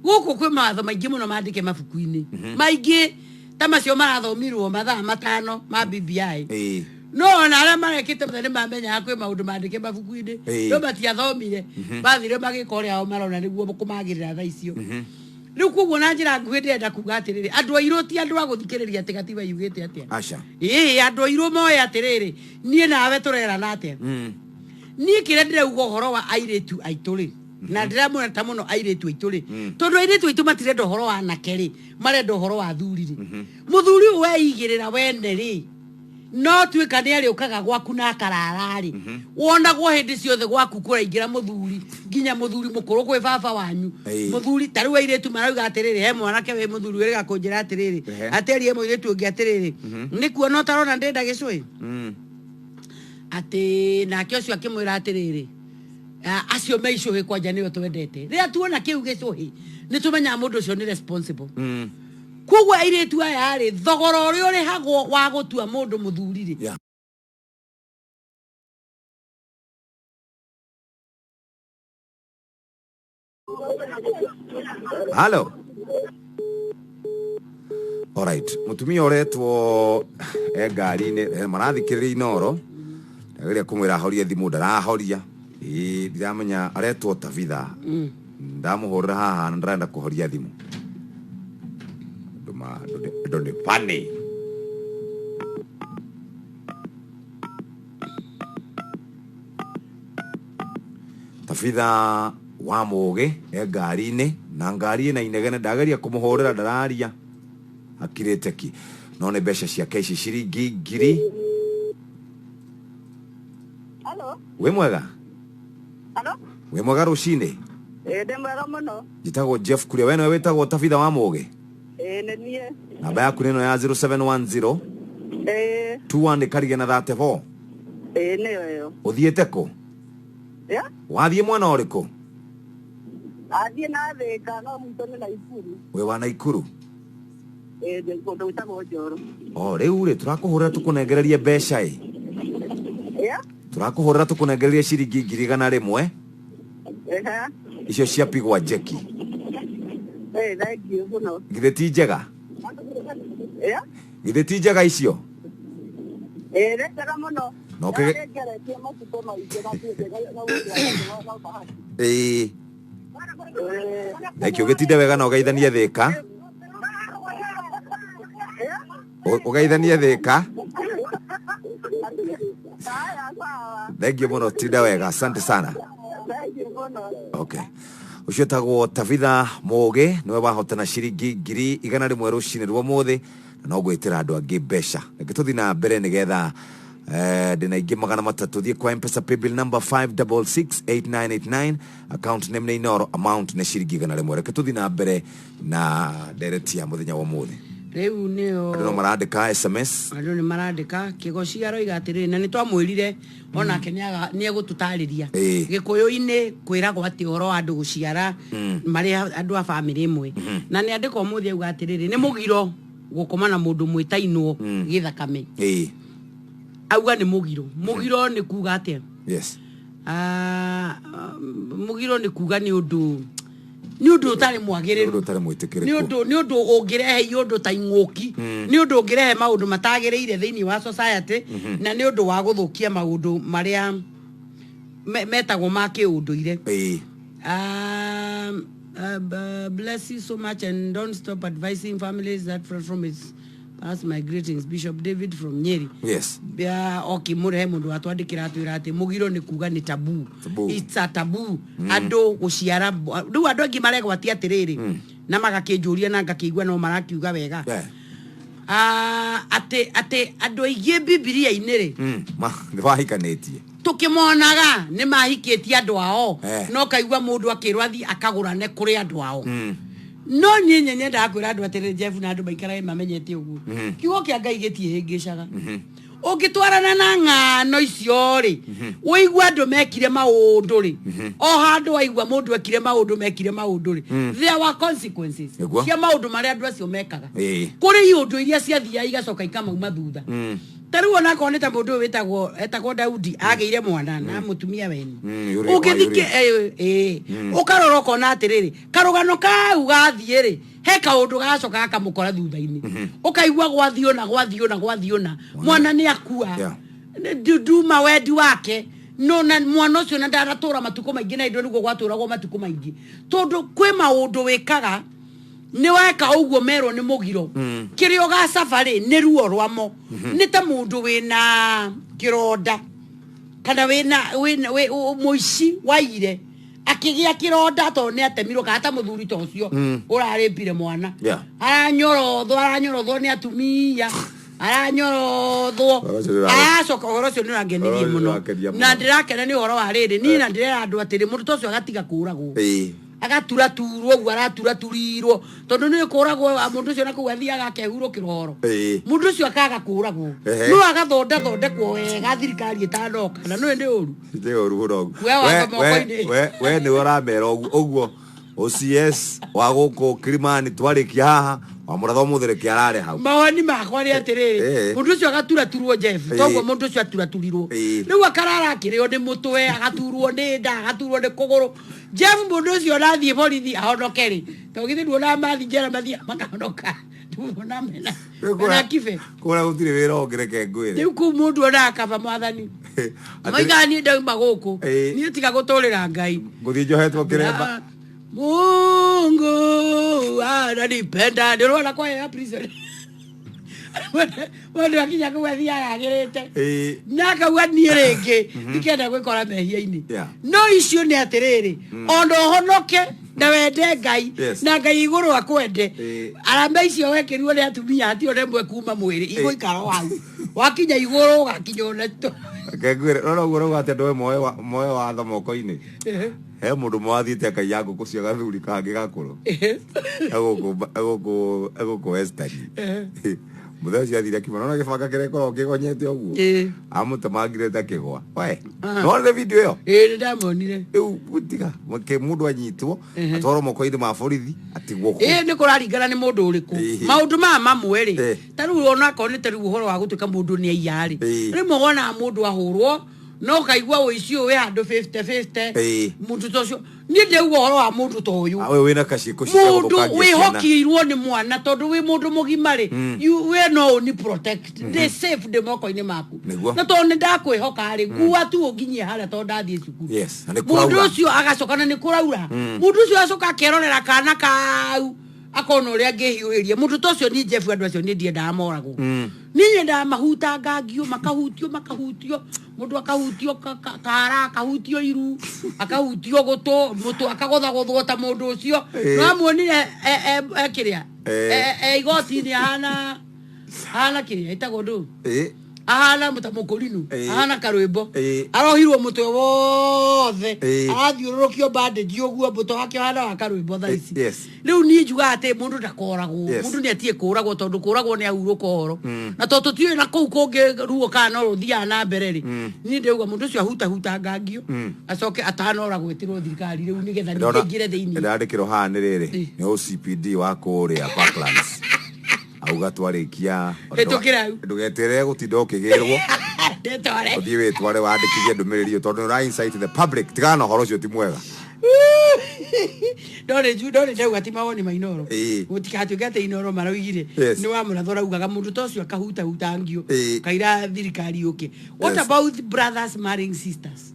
Gũkũ kwĩ mawatho maingĩ mũno mandĩke mabuku-inĩ maingĩ ta macio marathomirwo mathaa 5 ma BBI. No ona arĩa marekĩte mothe nĩ mamenyaga kwĩ maũndũ mandĩke mabuku-inĩ, no matiathomire, mathire magĩka ũrĩa o marona nĩguo kũmagĩrĩra thaa icio rĩu. Koguo na njĩra nguhĩ ndĩrenda kuga atĩrĩrĩ, andũ airũ ti andũ a gũthikĩrĩria atĩ gatiba yugĩte atĩa. Aca. Ĩĩ, andũ airũ moe atĩrĩrĩ, niĩ nawe tũrerana atĩa? Niĩ kĩrĩa ndĩrauga ũhoro wa airĩtu aitũ rĩ, na ndĩramona ta mũno airĩtu aitũ rĩ, tondũ airĩtu aitũ matirenda ũhoro wa anake rĩ, marenda ũhoro wa athuri rĩ. Mũthuri ũyũ weigĩrĩra wene rĩ, no tuĩka nĩ arĩũkaga gwaku na akarara rĩ, wonagwo hĩndĩ ciothe gwaku kũraingĩra mũthuri, nginya mũthuri mũkũrũ kwĩ baba wanyu. Mũthuri ta rĩu airĩtu marauga atĩrĩrĩ, he mwanake wĩ mũthuri wĩrĩga kũnjĩra atĩrĩrĩ, atĩarie mũirĩtu ũngĩ atĩrĩrĩ, nĩ kuona ũtarona ndĩnda gĩcũĩ, atĩ nake ũcio akĩmwĩra atĩrĩrĩ, acio me icũhĩ kwanja nĩo twendete. Rĩrĩa tuona kĩu gĩcũhĩ nĩ tũmenyaga mũndũ ũcio nĩ responsible. Koguo airĩtu aya rĩ, thogora ũrĩa ũrĩhagwo wa gũtua mũndũ mũthuri rĩ, Halo. Alright, mutumia ũretwo e ngari-inĩ, marathikĩrĩria Inoro. Ndageria kũmwĩra ahorie thimũ, ndarahoria. Ĩĩ, ndiramenya aretwo Tabitha. Ndamũhũrĩra haha na ndarenda kũhoria thimũ. Andũ andũ nĩ funny. Tabitha wa Mũgĩ e ngari-inĩ na ngari ĩna inegene, ndageria kũmũhũrĩra ndararia, akirĩte ki. No nĩ mbeca ciake ici, ciringi 1000. Halo. Wĩ mwega? Halo. Wĩ mwega rũcinĩ? Ĩĩ, ndĩ mwega mũno. Njĩtagwo Jeff Kuria. We nĩwe wĩtagwo Tabitha wa Mũgĩ? Ĩĩ, nĩ niĩ. Namba yaku nĩ ĩno ya 0710 21 ĩkarigia na 34? Ĩĩ, nĩyo ĩyo. Ũthiĩte kũ? Ya? Wathiĩ mwena ũrĩkũ? Athiĩ na Thĩka, no gwitũ nĩ Naikuru. Wĩ wa Naikuru? Ĩĩ, ndĩ kũndũ gwĩtagwo Njoro. O rĩu rĩ, tũrakũhũrĩra tũkũnengererie mbeca ĩ. Ya? Tũrakũhũrĩra tũkũnengererie ciringi 100,000. Icio ciapigwa njeki. Ĩĩ, thank you mũno. Githĩ ti njega? Ya? Githĩ ti njega icio? Ĩĩ, nĩ njega mũno. Na ũkĩge- Nĩngeretie matukũ maingĩ na ndiĩ na ũndũ wa bahati. Ĩĩ. Thank you, ũgĩtinde wega na ũgeithanie Thĩka. Ũgeithanie Thĩka. Haya, sawa. Thank you mũno, tinda wega, asante sana. Thank you mũno. Okay, ũcio etagwo Tabitha Mũgĩ, nĩwe wahotana ciringi 100,000 rũcinĩ rwa ũmũthĩ, na no gwĩtĩra andũ angĩ mbeca. Reke tũthiĩ na mbere nĩgetha ndĩna ingĩ 300. Thiĩ kwa Mpesa paybill number 5668989, account name nĩ Inoro, amount nĩ ciringi 100. Reke tũthiĩ na mbere na ndereti ya mũthenya wa ũmũthĩ. Rĩu nĩyo. Andũ no marandĩka SMS. Andũ nĩ marandĩka. Kĩgoci aroiga atĩrĩrĩ, na nĩ twamwĩrire onake nĩ egũtũtarĩria. Gĩkũyũ-inĩ kwĩragwo atĩ ũhoro wa andũ gũciara marĩ andũ a bamĩrĩ ĩmwe? Na nĩ andĩka ũmũthĩ auga atĩrĩrĩ, nĩ mũgiro gũkoma na mũndũ mwĩtainwo gĩthakame. Auga nĩ mũgiro. Mũgiro nĩ kuga atĩa? Ah, mũgiro nĩ kuga nĩ ũndũ ũtarĩ mwagĩrĩru. Ũndũ ũtarĩ mwĩtĩkĩrĩku. Nĩ ũndũ ũngĩrehe iũndũ ta ing'ũki, nĩ ũndũ ũngĩrehe maũndũ matagĩrĩire thĩinĩ wa society, na nĩ ũndũ wa gũthũkia maũndũ marĩa metagwo ma kĩũndũire. Bless you so much and don't stop advising families. That platform is pass. My greetings, Bishop David from Nyeri. Bia okay, murehe mundu watwandikira atwira ati mugiro ni kuga ni taboo. Taboo. It's a taboo andu guciara. Riu andu aingi maregwatia atiriri na magakinjuria na ngakigua no marakiuga wega. Ah, ati andu aingĩ Bibilia-inĩ rĩ, Nĩ wahikanĩtie. Tukimonaga nĩ mahikĩtie andũ ao. No kaigua mũndũ akĩrwo athiĩ akagũrane kũrĩ andũ ao. No niĩ nye nyendaga kwĩra andũ atĩrĩrĩ, Jeff, na andũ maikarage mamenyete ũguo, kiugo kĩa Ngai gĩtiĩhĩngĩcaga. Ũngĩtwarana na ng'ano icio rĩ, ũigua andũ mekire maũndũ rĩ, o handũ waigua mũndũ ekire maũndũ, mekire maũndũ rĩ, there were consequences cia maũndũ marĩa andũ acio mekaga. Kũrĩ iũndũ iria ciathiaga igacoka ikamauma thutha. Ta rĩu onakorwo nĩ ta mũndũ ũyũ wĩtagwo etagwo Daudi agĩire mwana na mũtumia wene. Ũngĩthike ũkarora ũkona atĩrĩrĩ, karũgano kau gathiĩ rĩ, he kaũndũ gacoka gakamũkora thutha-inĩ, ũkaigua gwathiĩ ũna, gwathiĩ ũna, gwathiĩ ũna, mwana nĩ akua. Nduma wendi wake no na mwana ũcio na ndanatũra matukũ maingĩ, na indo nĩguo gwatũragwo matukũ maingĩ, tondũ kwĩ maũndũ wĩkaga nĩ weka ũguo merwo nĩ mũgiro kĩrĩa ũgacaba rĩ nĩ ruo rwamo, nĩ ta mũndũ wĩna kĩronda kana wĩna mũici waire akĩgĩa kĩronda tondũ nĩ atemirwo, kana ta mũthuri ta ũcio ũrarĩpire mwana. Aranyorothwo, aranyorothwo nĩ atumia, aranyorothwo. Ũhoro ũcio Aracoka, ũhoro ũcio nĩ ũrangenirie Ũhoro ũcio mũno. nĩũrakenia Na mũno. ndĩrakena nĩ ũhoro wa rĩrĩ, niĩ na ndĩrera andũ atĩrĩ, mũndũ ta ũcio agatiga kũragwo, agaturaturwo ũguo araturaturiro, tondũ nĩ kũragwo mũndũ ũcio na kũu athiaga akehurũkĩra ũhoro. Mũndũ ũcio akaga kũragwo, no agathondathondekwo wega thirikari ĩtanoka, na nĩ ũru. Nĩ ũru mũno. Kuoya watho moko-inĩ. We nĩwe ũramera ũguo ũguo OCS wa gũkũ Kilimani, twarĩkia haha wamũratha ũmũthĩ reke arare hau. Mawoni makwa nĩ atĩrĩrĩ, mũndũ ũcio agaturaturwo, Jeff, toguo mũndũ ũcio aturaturirwo, rĩu akarara akĩrĩo nĩ mũtwe, agaturwo nĩ nda, agaturwo nĩ kũgũrũ. Jeff, mũndũ ũcio onathiĩ borithi ahonoke rĩ, to githĩ nduonaga mathi njera mathiaga makahonoka? Nduona mena kibe. Kũrĩa gũtirĩ wĩra ũngĩ, reke ngwĩre. Rĩu kũu mũndũ onaga kaba mwathani maigaga niĩ ndauma gũkũ, niĩ tiga gũtũrĩra Ngai. Ngũthiĩ njohetwo kĩremba. Ah, Mungu ananipenda, nĩ ũrona kwa ya prison mũndũ akinya kũu athiaga agĩrĩte na akauga niĩ rĩngĩ ndikenda gwĩkora mehia-inĩ. No icio nĩ atĩrĩrĩ, ona ũhonoke na wende Ngai na Ngai igũrũ akwende, arama icio wekĩrirwo nĩ atumia hatirĩ ona ĩmwe kuma mwĩrĩ igũikara o hau, wakinya igũrũ ũgakinya ona Reke ngwĩre, rora ũguo ũrauga atĩ andũ amwe moe watho moko-inĩ, he mũndũ mwathiĩte akaiya ngũkũ cia gathuri kangĩ gakũrũ egũkũ Western. Mũthenya ũcio athire akiuma nona gĩbanga kĩrĩa gĩkoragwo kĩgonyete ũguo, amũtemangire ta kĩgwa we. Nonire video ĩyo? Ĩĩ, nĩ ndamonire. Rĩu tiga mũndũ anyitwo, atwarwo moko-inĩ ma borithi, atigwo kũu. Ĩĩ, nĩ kũraringana nĩ mũndũ ũrĩkũ. Maũndũ maya mamwe rĩ, ta rĩu onakorwo nĩ ta rĩu ũhoro wa gũtuĩka mũndũ nĩ aiya rĩ, rĩmwe wonaga mũndũ ahũrwo no ũkaigua ũici ũyũ wĩ handũ 50 50. Mũndũ ta ũcio, niĩ ndĩrauga ũhoro wa mũndũ ta ũyũ. Ah, ũyũ wĩna kaciĩko cia Mũndũ gũthũkangia ciana. wĩhokiirwo nĩ mwana, tondũ wĩ mũndũ mũgima rĩ, we no ũni protect, ndĩ safe, ndĩ moko-inĩ maku. Na tondũ nĩ ndakwĩhoka rĩ, ngua tu ũnginyie harĩa tondũ ndathiĩ cukuru. Yes, na nĩ Mũndũ kũraura. ũcio agacoka, na nĩ kũraura, mũndũ ũcio acoka akerorera kana kau, akona ũrĩa angĩhiũhĩria mũndũ ta ũcio. Niĩ Jeff, andũ acio niĩ ndiendaga moragwo, niĩ nyendaga mahutangangio, makahutio, makahutio, mũndũ akahutio kara, akahutio iru, akahutio gũtũ, mũtũ akagũthagũthwo ta mũndũ ũcio. Nĩwamuonire kĩrĩa igoti-inĩ, ahana ahana kĩrĩa ĩtagwo ndũ, ahana ta mũkũrinũ, ahana karwĩmbo, arohirwo mũtwe wothe, arathiũrũrũkio bandage ũguo, mũtwe wake ũhana wa karwĩmbo thaa ici. Rĩu niĩ njugaga atĩ mũndũ ndakoragwo. Mũndũ nĩ atige kũragwo, tondũ kũragwo nĩ ahurũka ũhoro, na tondũ tũtiũĩ na kũu kũngĩ ruo kana no rũthiaga na mbere rĩ, niĩ ndĩrauga mũndũ ũcio ahutahutangangio, acoke atanoragwo ĩtĩrwo thirikari rĩu nĩgetha ningĩ aingĩre thĩinĩ. Ndandĩkĩrwo haha nĩ rĩrĩ, nĩ OCPD wa kũrĩa Parklands, auga twarĩkia Hĩtũkĩra hau. Ndũgeterere gũtinda ũkĩgĩrwo. Ndĩtware. Ũthiĩ wĩtware wandĩkithie ndũmĩrĩri ĩyo, tondũ nĩ ũra incite the public. Tigana na ũhoro ũcio, ti mwega. Ndorĩ ndauga ti mawoni ma Inoro. Gũtigatuĩke atĩ Inoro maraugire. Nĩ wa mũratho ũraugaga mũndũ ta ũcio akahutahutangio kaira thirikari yũke. What about brothers marrying sisters?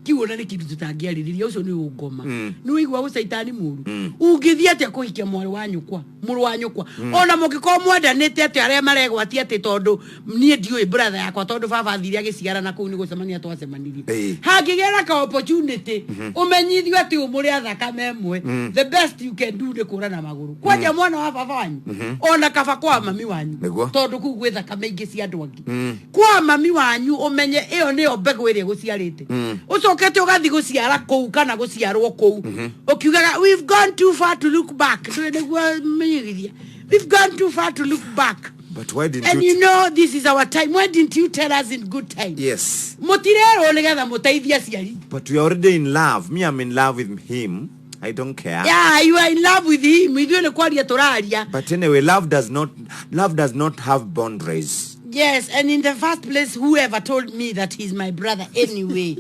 Kiu ona nĩ kĩndũ tũtangĩarĩrĩria, ũcio nĩ ũngoma, nĩ ũigua ũcaitani mũru. Ũngĩthiĩ atĩa kũhikia mwarĩ wa nyũkwa, mũrũ wa nyũkwa, ona mũngĩkorwo mwendanĩte atĩa? Arĩa maregwatia atĩ tondũ niĩ ndiũĩ brother yakwa, tondũ baba athire agĩciara na kũu nĩ gũcemania twacemanirie, hangĩgĩa na ka opportunity ũmenyithio atĩ ũmũrĩ a thakame ĩmwe, the best you can do nĩ kũra na magũrũ kwanja mwana wa baba wanyu, ona kaba kwa mami wanyu, tondũ kũu gwĩ thakame ingĩ cia andũ angĩ. Kwa mami wanyu ũmenye ĩyo nĩyo mbegũ ĩrĩa ĩgũciarĩte, ũcokete ũgathiĩ gũciara kũu kana gũciarwo kũu, ũkiugaga we've gone too far to look back. Ndũĩ nĩguo menyithia we've gone too far to look back. But why didn't And you you know this is our time, why didn't you tell us in good time? Mũtirerwo nĩgetha mũteithie aciari. But we are already in love. Me, I'm in love with him, I don't care. Yeah, you are in love with him, ithuĩ nĩ kwaria tũraria. But anyway, love does not have boundaries. Yes, and in the first place, whoever told me that he's my brother anyway,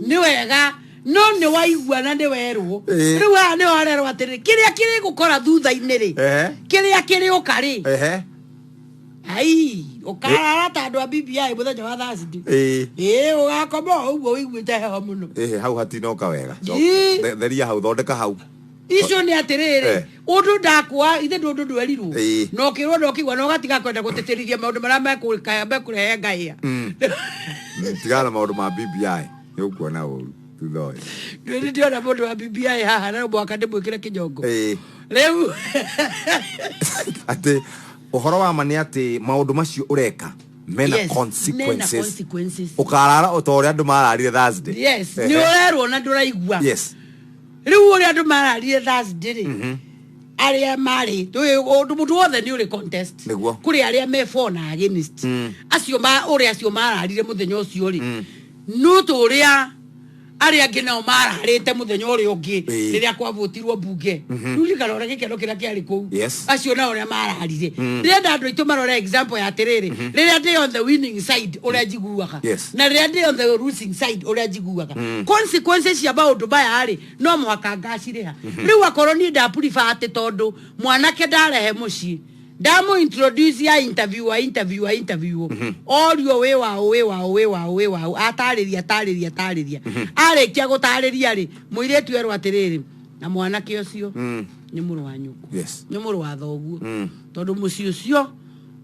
nĩ wega no nĩ waigua na nĩ werwo. Rĩu haha nĩ warerwo atĩrĩrĩ, kĩrĩa kĩrĩ gũkora thutha-inĩ rĩ, kĩrĩa kĩrĩũka rĩ, ai ũkarara ta andũ a BBI mũthenya wa Thursday. Ĩĩ, ũgakoma o ũguo ũiguĩte heho mũno. Hau hatinoka wega. Ii. Theria hau, thondeka hau. Icio nĩ atĩrĩrĩ, ũndũ ndakwa ithe ndũ ũndũ ndwerirwo na ũkĩrwo na ũkĩigua na ũgatiga kwenda gũtĩtĩrithia maũndũ marĩa mekũrehe ngaĩa. Tigana na maũndũ ma BBI, nĩ ũkuona ũru thutha ũyũ. Nĩ ndĩrona mũndũ wa BBI haha na mwaka ndĩmwĩkĩre kĩnyongo rĩu. Atĩ ũhoro wa ma nĩ atĩ maũndũ macio ũreka mena Yes, mena consequences. Consequences. Ũkarara o ta ũrĩa andũ mararire Thursday. Yes, nĩ ũrerwo na ndũraigua. Rĩu ũrĩa andũ mararire Thursday rĩ, arĩa marĩ ũndũ mũndũ wothe nĩ ũrĩ contest. Kũrĩ arĩa me for na against. Acio ma ũrĩa acio mararire mũthenya ũcio rĩ, no ta ũrĩa arĩa angĩ nao mararĩte mũthenya ũrĩa ũngĩ rĩrĩa kwavotirwo mbunge. Rĩu ririkana ũrĩa gĩkeno kĩrĩa kĩarĩ kũu. Acio nao ũrĩa mararire, ndĩrenda andũ aitũ marore example ya atĩrĩrĩ, rĩrĩa ndĩ on the winning side ũrĩa njiguaga na rĩrĩa ndĩ on the losing side ũrĩa njiguaga. Consequences cia maũndũ maya rĩ, no mũhaka ngacirĩha. Rĩu akorwo niĩ ndapuriba atĩ tondũ mwanake ndarehe mũciĩ, ndamũ introduce ya interview wa interview wa interview, orio wĩ waũ, wĩ waũ, wĩ waũ, wĩ waũ, atarĩria, atarĩria, atarĩria, arĩkia gũtarĩria rĩ, mũirĩtu erwo atĩrĩrĩ, na mwanake ũcio nĩ mũrũ wa nyũkwa, nĩ mũrũ wa thoguo, tondũ mũciĩ ũcio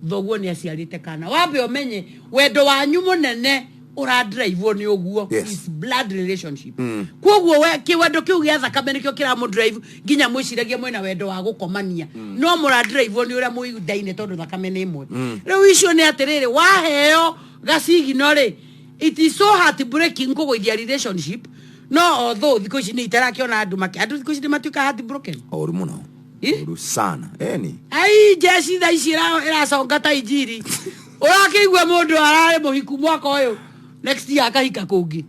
thoguo nĩ aciarĩte kana. Wambe ũmenye wendo wanyu mũnene ũradrivewo nĩ ũguo. Is blood relationship. Koguo we kĩwendo kĩu gĩa thakame nĩkĩo kĩramũdrive nginya mwĩciragia mwĩna wendo wa gũkomania, no mũradrivewo nĩ ũrĩa mũindaine tondũ thakame nĩ ĩmwe. Rĩu icio nĩ atĩrĩrĩ, waheo gacigino rĩ, it is so heartbreaking kũgũithia relationship. No although thikũ ici nĩ itarakĩona andũ makĩ andũ thikũ ici nĩ matuĩka heartbroken. Ũru mũno. Ũru sana eni. Ai, jeshi thaa ici ĩraconga ta injiri. Ũrakĩigua mũndũ ararĩ mũhiku mwaka ũyũ, next year akahika kũngĩ.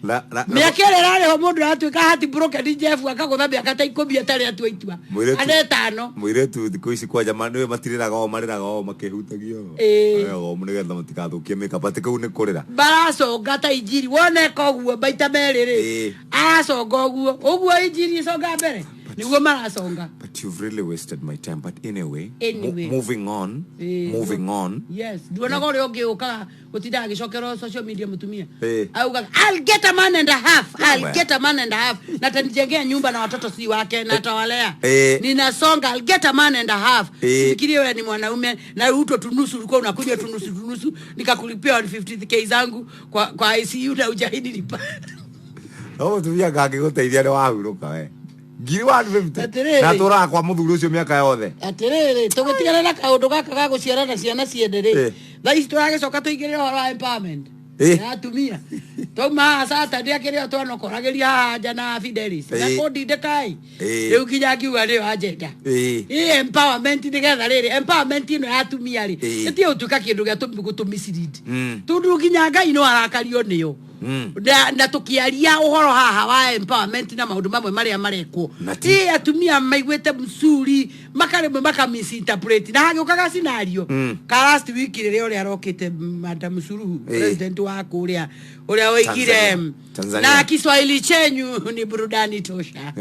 Mĩaka ĩrĩa ĩrarĩho mũndũ aratuĩka heartbroken, Jeff akagũtha mĩaka ta 10 atarĩ atua itua Mũirĩtu- kana ĩtano. Mũirĩtu thikũ ici kwanja nĩwe matirĩraga o marĩraga o makĩhutagio. O nĩgetha matikathũkie makeup, atĩ kũu nĩ kũrĩra. Maraconga ta injiri, woneka ũguo maita merĩ rĩ, araconga ũguo ũguo injiri ĩconga mbere nĩguo maraconga. But you've really wasted my time, but anyway, Anyway. Moving on. Moving on. Yes, nduonaga ũrĩa ũngĩ ũkaga gũtinda agĩcokerwo social media, mũtumia augaga, "I'll get a man and a half, I'll Well. get a man and a half, na atanijengea nyumba na watoto si wake na atawalea. Ninasonga, I'll get a man and a half." Fikirie wewe ni mwanaume na uto tunusu, ulikuwa unakunywa tunusu tunusu, nikakulipia 150K zangu kwa ICU na ujahidi lipa. No mũtumia ngangĩgũteithia nĩ wahurũka we ngiri 150. Atĩrĩrĩ. Na tũraga kwa mũthuri ũcio mĩaka yothe. Atĩrĩrĩ, tũgĩtigana na kaũndũ gaka ga gũciarana ciana ciende rĩ, thaa ici tũragĩcoka tũingĩrĩre ũhoro wa empowerment ya atumia. Twauma haha Saturday akĩrĩ o twanokoragĩria haha nja na Fidelis na kũndindĩkai. Rĩu nginya ngiuga nĩyo agenda ĩ empowerment, nĩgetha rĩrĩ empowerment ĩno ya atumia rĩ, ĩtige gũtuĩka kĩndũ gĩa gũtũmislead, tondũ nginya Ngai no arakario nĩyo. Na tukiaria ũhoro haha wa empowerment na maũndũ mamwe marĩa marekwo, ĩ atumia maiguĩte mcuri makarĩmwe maka misinterpret na hagĩũkaga scenario ka last week rĩrĩa ũrĩa arokĩte Madam Suluhu, president wa kũrĩa ũrĩa oigire, Tanzania. Tanzania. "Na Kiswahili chenyu ni burudani tosha."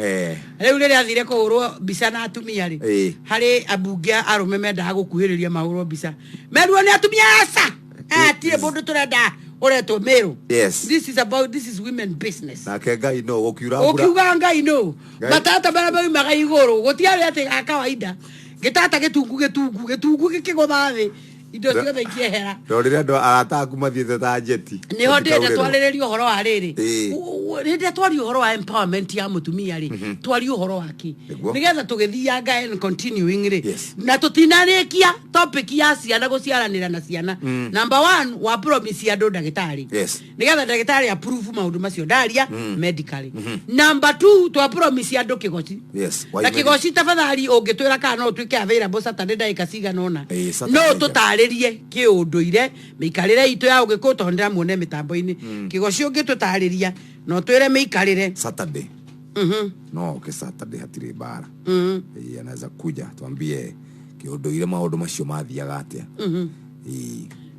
Rĩu rĩrĩa athire kũhũrwo mbica na atumia rĩ, harĩ ambunge arũme mendaga gũkuhĩrĩria mahũrwo mbica, meruo nĩ atumia, aca, atirĩ mũndũ tũrenda ũretwo mĩrũ. This is about, this is women business. Nake Ngai no gũkiura mbura. Ũkiuga Ngai no Ngai. matata marĩa maumaga igũrũ gũtiarĩ atĩ ga kawaida, gĩtata gĩtungu gĩtungu gĩtungu gĩkĩgũtha thĩ, indo ciothe ikĩehera. No rĩrĩa andũ arata aku mathiĩte ta njeti. Niho ndĩrenda Gũtikaurĩrwo. twarĩrĩrie ũhoro wa rĩrĩ. Rĩrĩa twaria ũhoro wa empowerment ya mũtumia rĩ, twarie ũhoro wa kĩ? Nĩgetha tũgĩthianga and continuing rĩ, na tũtinarĩkia topic ya ciana gũciaranĩra na ciana. Number one, wa promise andũ ndagĩtarĩ, nĩgetha ndagĩtarĩ approve maũndũ macio ndaria medically. Number two, twa promise andũ kĩgoci. Na kĩgoci, tafadhali ũngĩtwĩra kana no ũtuĩke available Saturday ndagĩka cigana ũna, Saturday. no tũtarĩrie kĩũndũire, mĩikarĩre itũ ya ũgĩkũyũ, tondũ ndĩramuone mĩtambo-inĩ. Kĩgoci, ũngĩtũtarĩria no twĩre mĩikarĩre. Saturday. No oke Saturday, hatirĩ mbara. Anaweza kuja tuambie kĩũndũire maũndũ macio mathiaga atĩa.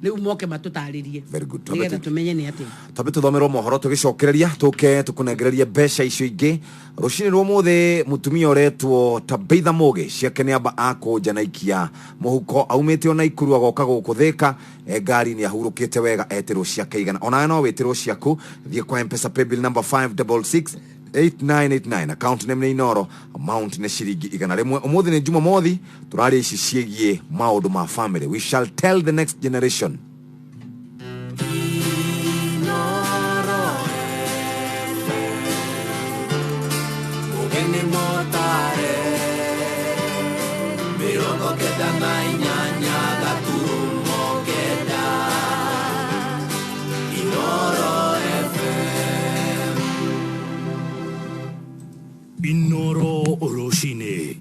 Rĩu moke matũtarĩrie Very good. nĩgetha tũmenye nĩ atĩa. Twambe tũthomerwo mohoro, tũgĩcokereria tũke tũkũnengererie mbeca icio ingĩ. Rũcinĩ rwa ũmũthĩ, mũtumia ũretwo Tabitha Mũgĩ ciake nĩ amba akũnja na ikia mũhuko, aumĩte ona Ikuru agoka gũkũ Thĩka e ngari-inĩ ahurũkĩte wega, etĩrwo ciake 100. Onawe no wĩtĩrwo ciaku, thiĩ kwa Mpesa paybill number 566 8989, account name nĩ Inoro, amount nĩ ciringi 100. Ũmũthĩ nĩ Jumamothi, tũraria ici ciĩgiĩ maũndũ ma family. We shall tell the next generation. Mugeni motare 98.9 Inoro FM. Inoro Rũcinĩ.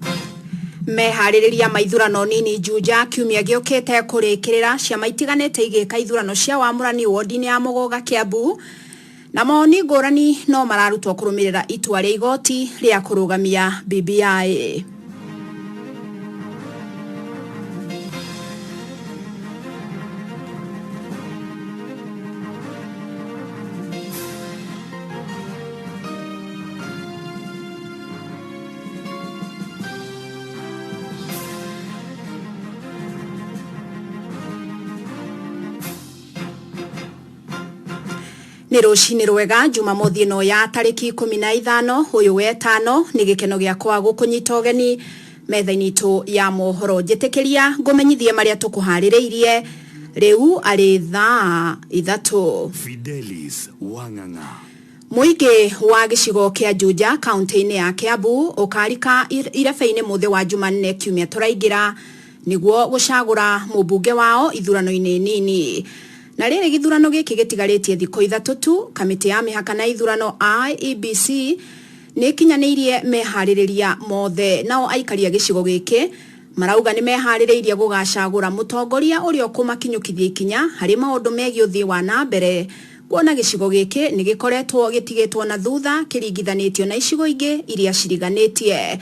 Meharĩrĩria ma ithurano nini Juja kiumia gĩũkĩte kũrĩkĩrĩra, ciama itiganĩte igĩka ithurano cia wamũrani wodi-inĩ ya Mũgũga Kiambu, na mawoni ngũrani no mararutwo kũrũmĩrĩra itua rĩa igoti rĩa kũrũgamia BBI. Nĩ rũcinĩ rwega, Jumamothi ĩno ya tarĩki 15 ũyũ wetano. Nĩ gĩkeno gĩakwa gũkũnyita ũgeni metha-inĩ itũ ya mohoro. Njĩtĩkĩria ngũmenyithie marĩa tũkũharĩrĩirie rĩu arĩ thaa 3. Fidelis Wang'ang'a. Mũingĩ wa gĩcigo kĩa Juja kaunti-inĩ ya Kiambu ũkarika irebe-inĩ mũthĩ wa Jumanne kiumia tũraingĩra nĩguo gũcagũra mũmbunge wao ithurano-inĩ nini. Na rĩrĩ gĩthurano gĩkĩ gĩtigarĩtie thikũ 3 tu, kamĩtĩ ya mĩhaka na ithurano IEBC nĩ ĩkinyanĩirie meharĩrĩria mothe. Nao aikari a gĩcigo gĩkĩ marauga nĩ meharĩrĩirie gũgacagũra mũtongoria ũrĩa ũkũmakinyũkithia ikinya harĩ maũndũ megiĩ ũthii wa na mbere, kuona gĩcigo gĩkĩ nĩ gĩkoretwo gĩtigĩtwo na thutha kĩringithanĩtio na icigo ingĩ iria ciriganĩtie.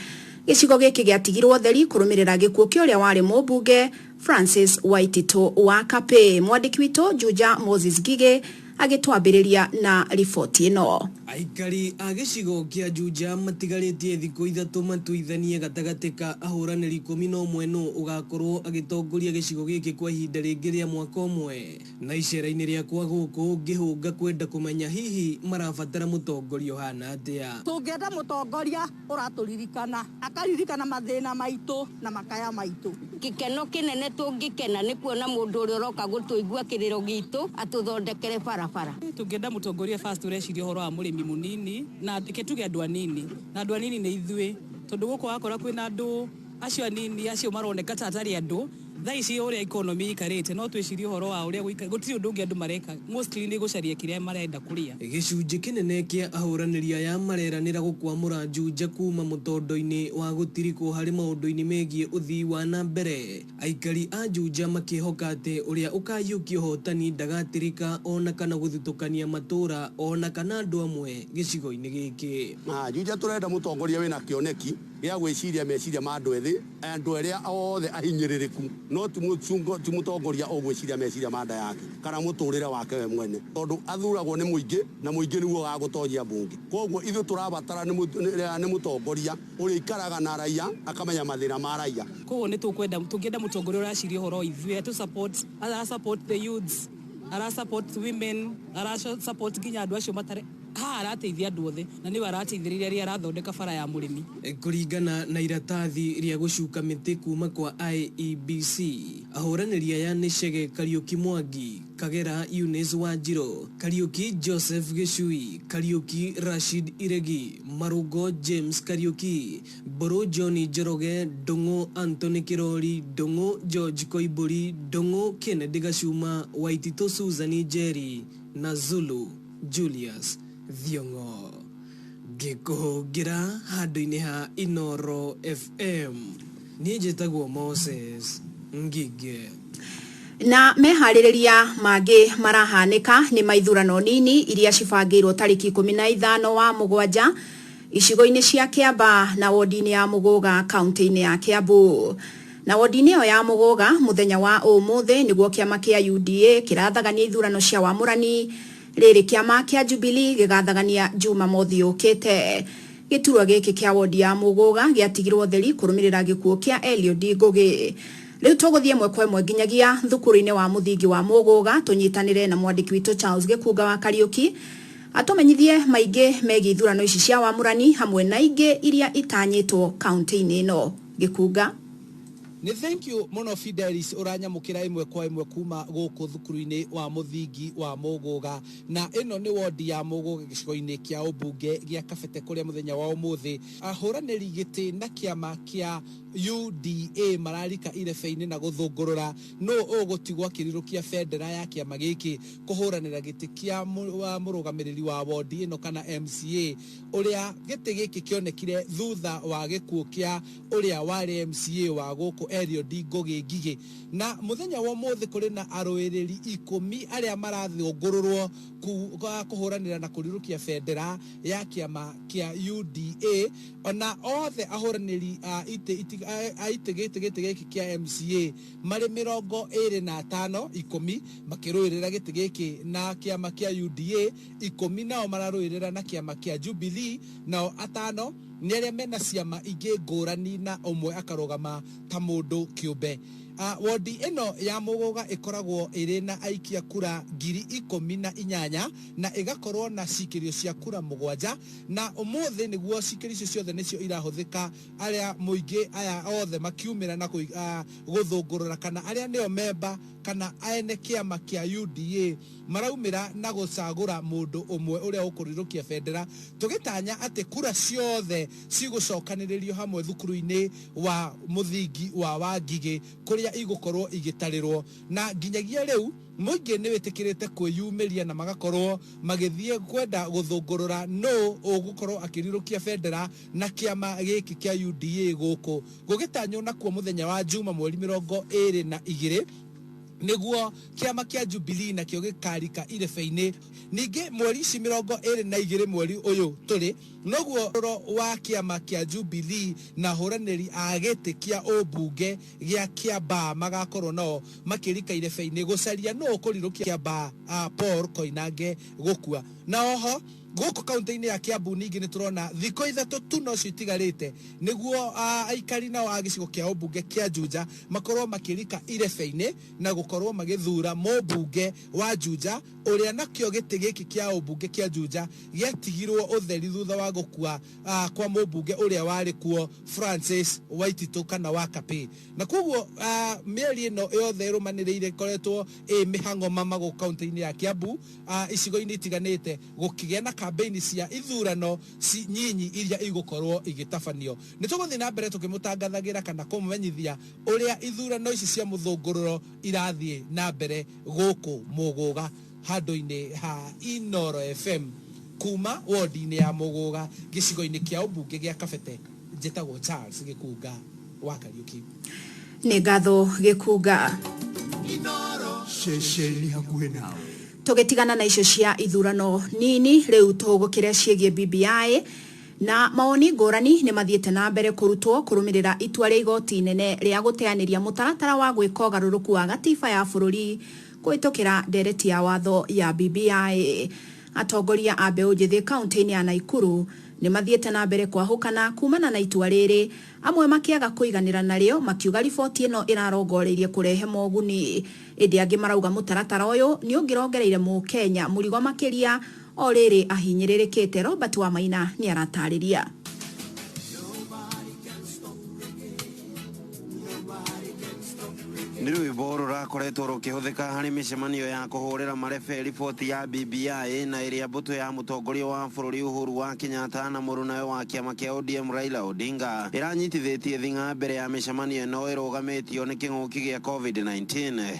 Gĩcigo gĩkĩ gĩatigirwo theri kũrũmĩrĩra gĩkuũ kĩa ũrĩa warĩ mũmbunge Francis Waititũ wa Kapĩ. Mwandĩki witũ Juja Moses Ngigĩ agĩtwambĩrĩria na riboti ĩno. Aikari a gĩcigo kĩa Juja matigarĩtie thikũ 3 matuithanie gatagatĩ ka ahũranĩri 11 nũ ũgakorwo agĩtongoria gĩcigo gĩkĩ kwa ihinda rĩngĩ rĩa mwaka ũmwe. Na icera-inĩ rĩakwa gũkũ ngĩhũnga kwenda kũmenya hihi marabatara mũtongoria ũhana atĩa. Tũngĩenda mũtongoria ũratũririkana, akaririkana mathĩna maitũ na makaya maitũ. Gĩkeno kĩnene tũngĩkena nĩ kuona mũndũ ũrĩa ũroka gũtũigua kĩrĩro gitũ atũthondekere barabara. Tũngĩenda mũtongoria first ũreciria ũhoro wa mũrĩmi mũnini, na reke tuge andũ anini, na andũ anini nĩ ithuĩ, tondũ gũkũ wakora kwĩna andũ acio anini acio maroneka ta atarĩ andũ. Thaa ici ũrĩa economy ĩikarĩte, no twĩcirie ũhoro wa ũrĩa gũtirĩ ũndũ ũngĩ andũ mareka, mostly nĩ gũcaria kĩrĩa marenda kũrĩa. Gĩcunjĩ kĩnene kĩa ahũranĩri aya mareranĩra gũkwamũra Juja kuma mũtondo-inĩ wa gũtirikwo harĩ maũndũ-inĩ megiĩ ũthii wa na mbere. Aikari a Juja makĩhoka atĩ ũrĩa ũkaiyũkia ũhotani ndagatirika ona kana gũthutũkania matũra ona kana andũ amwe gĩcigo-inĩ gĩkĩ. Juja tũrenda mũtongoria wĩna kĩoneki gĩa gwĩciria meciria ma andũ ethĩ, andũ arĩa othe ahinyĩrĩrĩku, no ti mũtongoria ũgwĩciria meciria ma nda yake kana mũtũrĩre wake we mwene, tondũ athuragwo nĩ mũingĩ na mũingĩ nĩguo wagũtonjia mbunge. Koguo ithuĩ tũrabatara nĩ mũtongoria ũrĩa ikaraga na raia akamenya mathĩna ma raia. Koguo nĩ tũkwenda, tũngĩenda mũtongoria ũraciria ũhoro wa ithuĩ, atũ support, ara support the youths, ara support women, ara support nginya andũ acio matarĩ haha, arateithia andũ othe na nĩwe arateithĩrĩria rĩrĩa arathondeka bara ya mũrĩmi. Kũringana na iratathi rĩa gũcuka mĩtĩ kuma kwa IEBC, ahũranĩri aya nĩ Chege Kariuki Mwangi, Kagera Eunice Wanjiro, Kariuki Joseph Gĩcui, Kariuki Rashid Iregi, Marungo James Kariuki, Mbũrũ John Njoroge, Ndung'u Anthony Kirori, Ndung'u George Koimburi, Ndung'u Kennedy Gacuma, Waititũ Susan Njeri na Zulu Julius Thiong'o. Ngĩkũhũngĩra handũ-inĩ ha Inoro FM, niĩ njĩtagwo Moses Ngigĩ. Na meharĩrĩria mangĩ marahanĩka nĩ maithurano nini iria cibangĩirwo tarĩki 15 wa mũgwanja icigo-inĩ cia Kiambaa na wodi-inĩ ya Mũgũga kaunti-inĩ ya Kiambu. Na wodi-inĩ ĩyo ya Mũgũga mũthenya wa ũmũthĩ nĩguo kĩama kĩa UDA kĩrathagania ithurano cia wamũrani, rĩrĩ kĩama kĩa Jubilee gĩgathagania Jumamothi yũkĩte. Gĩturwa gĩkĩ kĩa wodi ya Mũgũga gĩatigirwo theri kũrũmĩrĩra gĩkuũ kĩa Eliud Ngũgĩ. Rĩu tũgũthiĩ ĩmwe kwa ĩmwe nginyagia thukuru-inĩ wa mũthingi wa Mũgũga tũnyitanĩre na mwandĩki witũ Charles Gĩkunga wa Kariũki atũmenyithie maingĩ megiĩ ithurano ici cia wamũrani hamwe na ingĩ iria itanyĩtwo kaunti-inĩ ĩno. Gĩkunga. Nĩ thank you mũno Fidelis, ũranyamũkĩra ĩmwe kwa ĩmwe kuma gũkũ thukuru-inĩ wa mũthingi wa Mũgũga, na ĩno nĩ wodi ya Mũgũga gĩcigo-inĩ kĩa ũmbunge gĩa Kabete, kũrĩa mũthenya wa ũmũthĩ ahũranĩri gĩtĩ na kĩama kĩa UDA mararika irebe-inĩ na gũthũngũrũra nũ ũgũtigwo akĩrirũkia bendera ya kĩama gĩkĩ kũhũranĩra gĩtĩ kĩa mũrũgamĩrĩri wa wodi ĩno kana MCA, ũrĩa gĩtĩ gĩkĩ kĩonekire thutha wa gĩkuũ kĩa ũrĩa warĩ MCA wa gũkũ Eliud Ngũgĩ Ngigĩ. Na mũthenya wa ũmũthĩ kũrĩ na arũĩrĩri 10 arĩa marathũngũrũrwo kũhũranĩra na kũrirũkia bendera ya kĩama kĩa UDA, ona othe ahũranĩri a itĩ gĩtĩ gĩkĩ kĩa MCA marĩ 25, 10 makĩrũĩrĩra gĩtĩ gĩkĩ na kĩama kĩa UDA, 10 nao mararũĩrĩra na kĩama kĩa Jubilee, nao 5 nĩ arĩa mena ciama ingĩ ngũrani na ũmwe akarũgama ta mũndũ kĩũmbe. Wodi ĩno ya Mũgũga ĩkoragwo ĩrĩ na aikia kura 18,000 na ĩgakorwo na cikĩrio cia kura 7, na ũmũthĩ nĩguo cikĩrio icio ciothe nĩcio irahũthĩka arĩa mũingĩ aya othe makiumĩra na gũthũngũrũra kana arĩa nĩo memba kana ene kĩama kĩa UDA maraumĩra na gũcagũra mũndũ ũmwe ũrĩa ũkũrirũkia bendera, tũgĩtanya atĩ kura ciothe cigũcokanĩrĩrio hamwe thukuru-inĩ wa mũthingi wa Wangigĩ kũrĩa igũkorwo igĩtarĩrwo. Na nginyagia rĩu mũingĩ nĩ wĩtĩkĩrĩte kwĩyumĩria na magakorwo magĩthiĩ kwenda gũthũngũrũra nũ ũgũkorwo akĩrirũkia bendera na kĩama gĩkĩ kĩa UDA gũkũ gũgĩtanywo nakuo mũthenya wa Juma mweri 22 nĩguo kĩama kĩa Jubilee nakĩo gĩkarika irebe-inĩ. Ningĩ mweri ici 22 mweri ũyũ tũrĩ noguo wa kĩama kĩa Jubilee na hũranĩri a gĩtĩ kĩa ũmbunge gĩa Kĩambaa magakorwo nao makĩrika irebe-inĩ gũcaria nũ ũkũrirũkia Kĩambaa Paul Koinange gũkua. Na oho gũkũ kaunti-inĩ ya Kiambu ningĩ nĩ tũrona thikũ 3 tu nocio itigarĩte nĩguo aikari nao a gĩcigo kĩa ũmbunge kĩa Juja makorwo makĩrika irebe-inĩ na gũkorwo magĩthura mũmbunge wa Juja ũrĩa nakĩo gĩtĩ gĩkĩ kĩa ũmbunge kĩa Juja gĩatigirwo ũtheri thutha wa gũkua kwa mũmbunge ũrĩa warĩ kuo Francis Waititũ kana wa Kapĩ. Na koguo mĩeri ĩno yothe ĩrũmanĩrĩire ĩkoretwo ĩ mĩhang'o mama gũkũ kaunti-inĩ ya Kiambu icigo-inĩ itiganĩte gũkĩgĩa na kambeini cia ithurano nyinyi iria igũkorwo igĩtabanio. Nĩ tũgũthiĩ na mbere tũkĩmũtangathagĩra kana kũmũmenyithia ũrĩa ithurano ici cia mũthũngũrũro irathiĩ na mbere gũkũ Mũgũga handũ-inĩ ha Inoro FM kuma wodi-inĩ ya Mũgũga gĩcigo-inĩ kĩa ũmbunge gĩa Kabete. Njĩtagwo Charles Gĩkunga wa Kariũki. Nĩ ngatho Gĩkunga. Ceceni hakuhĩ nawe. Tũgĩtigana na icio cia ithurano nini rĩu tũgũkĩre ciĩgiĩ BBI na mawoni ngũrani nĩ mathiĩte na mbere kũrutwo kũrũmĩrĩra itua rĩa igoti inene rĩa gũteanĩria mũtaratara wa gwĩka ũgarũrũku wa gatiba ya bũrũri kũhĩtũkĩra ndereti ya watho ya BBI. Atongoria a mbeũ njĩthĩ kaunti-inĩ ya Naikuru nĩ mathiĩte na mbere kwahũkana kumana na itua rĩrĩ, amwe makĩaga kũiganĩra narĩo makiuga riboti ĩno ĩrarongoreirie kũrehe moguni, ĩndĩ angĩ marauga mũtaratara ũyũ nĩ ũngĩrongereire mũkenya mũrigo makĩria o rĩrĩ ahinyĩrĩrĩkĩte. Robert Wamaina nĩ aratarĩria. Nĩ rwĩmbo rũrakoretwo rũkĩhũthĩka harĩ mĩcemanio ya kũhũrĩra marebe riboti ya BBI na ĩrĩa mbũtũ ya mũtongoria wa bũrũri Uhuru wa Kenyatta na mũrunawe wa kĩama kĩa ODM Raila Odinga ĩranyitithĩtie thing'a mbere ya mĩcemanio ĩno ĩrũgamĩtio nĩ kĩng'ũki gĩa COVID-19.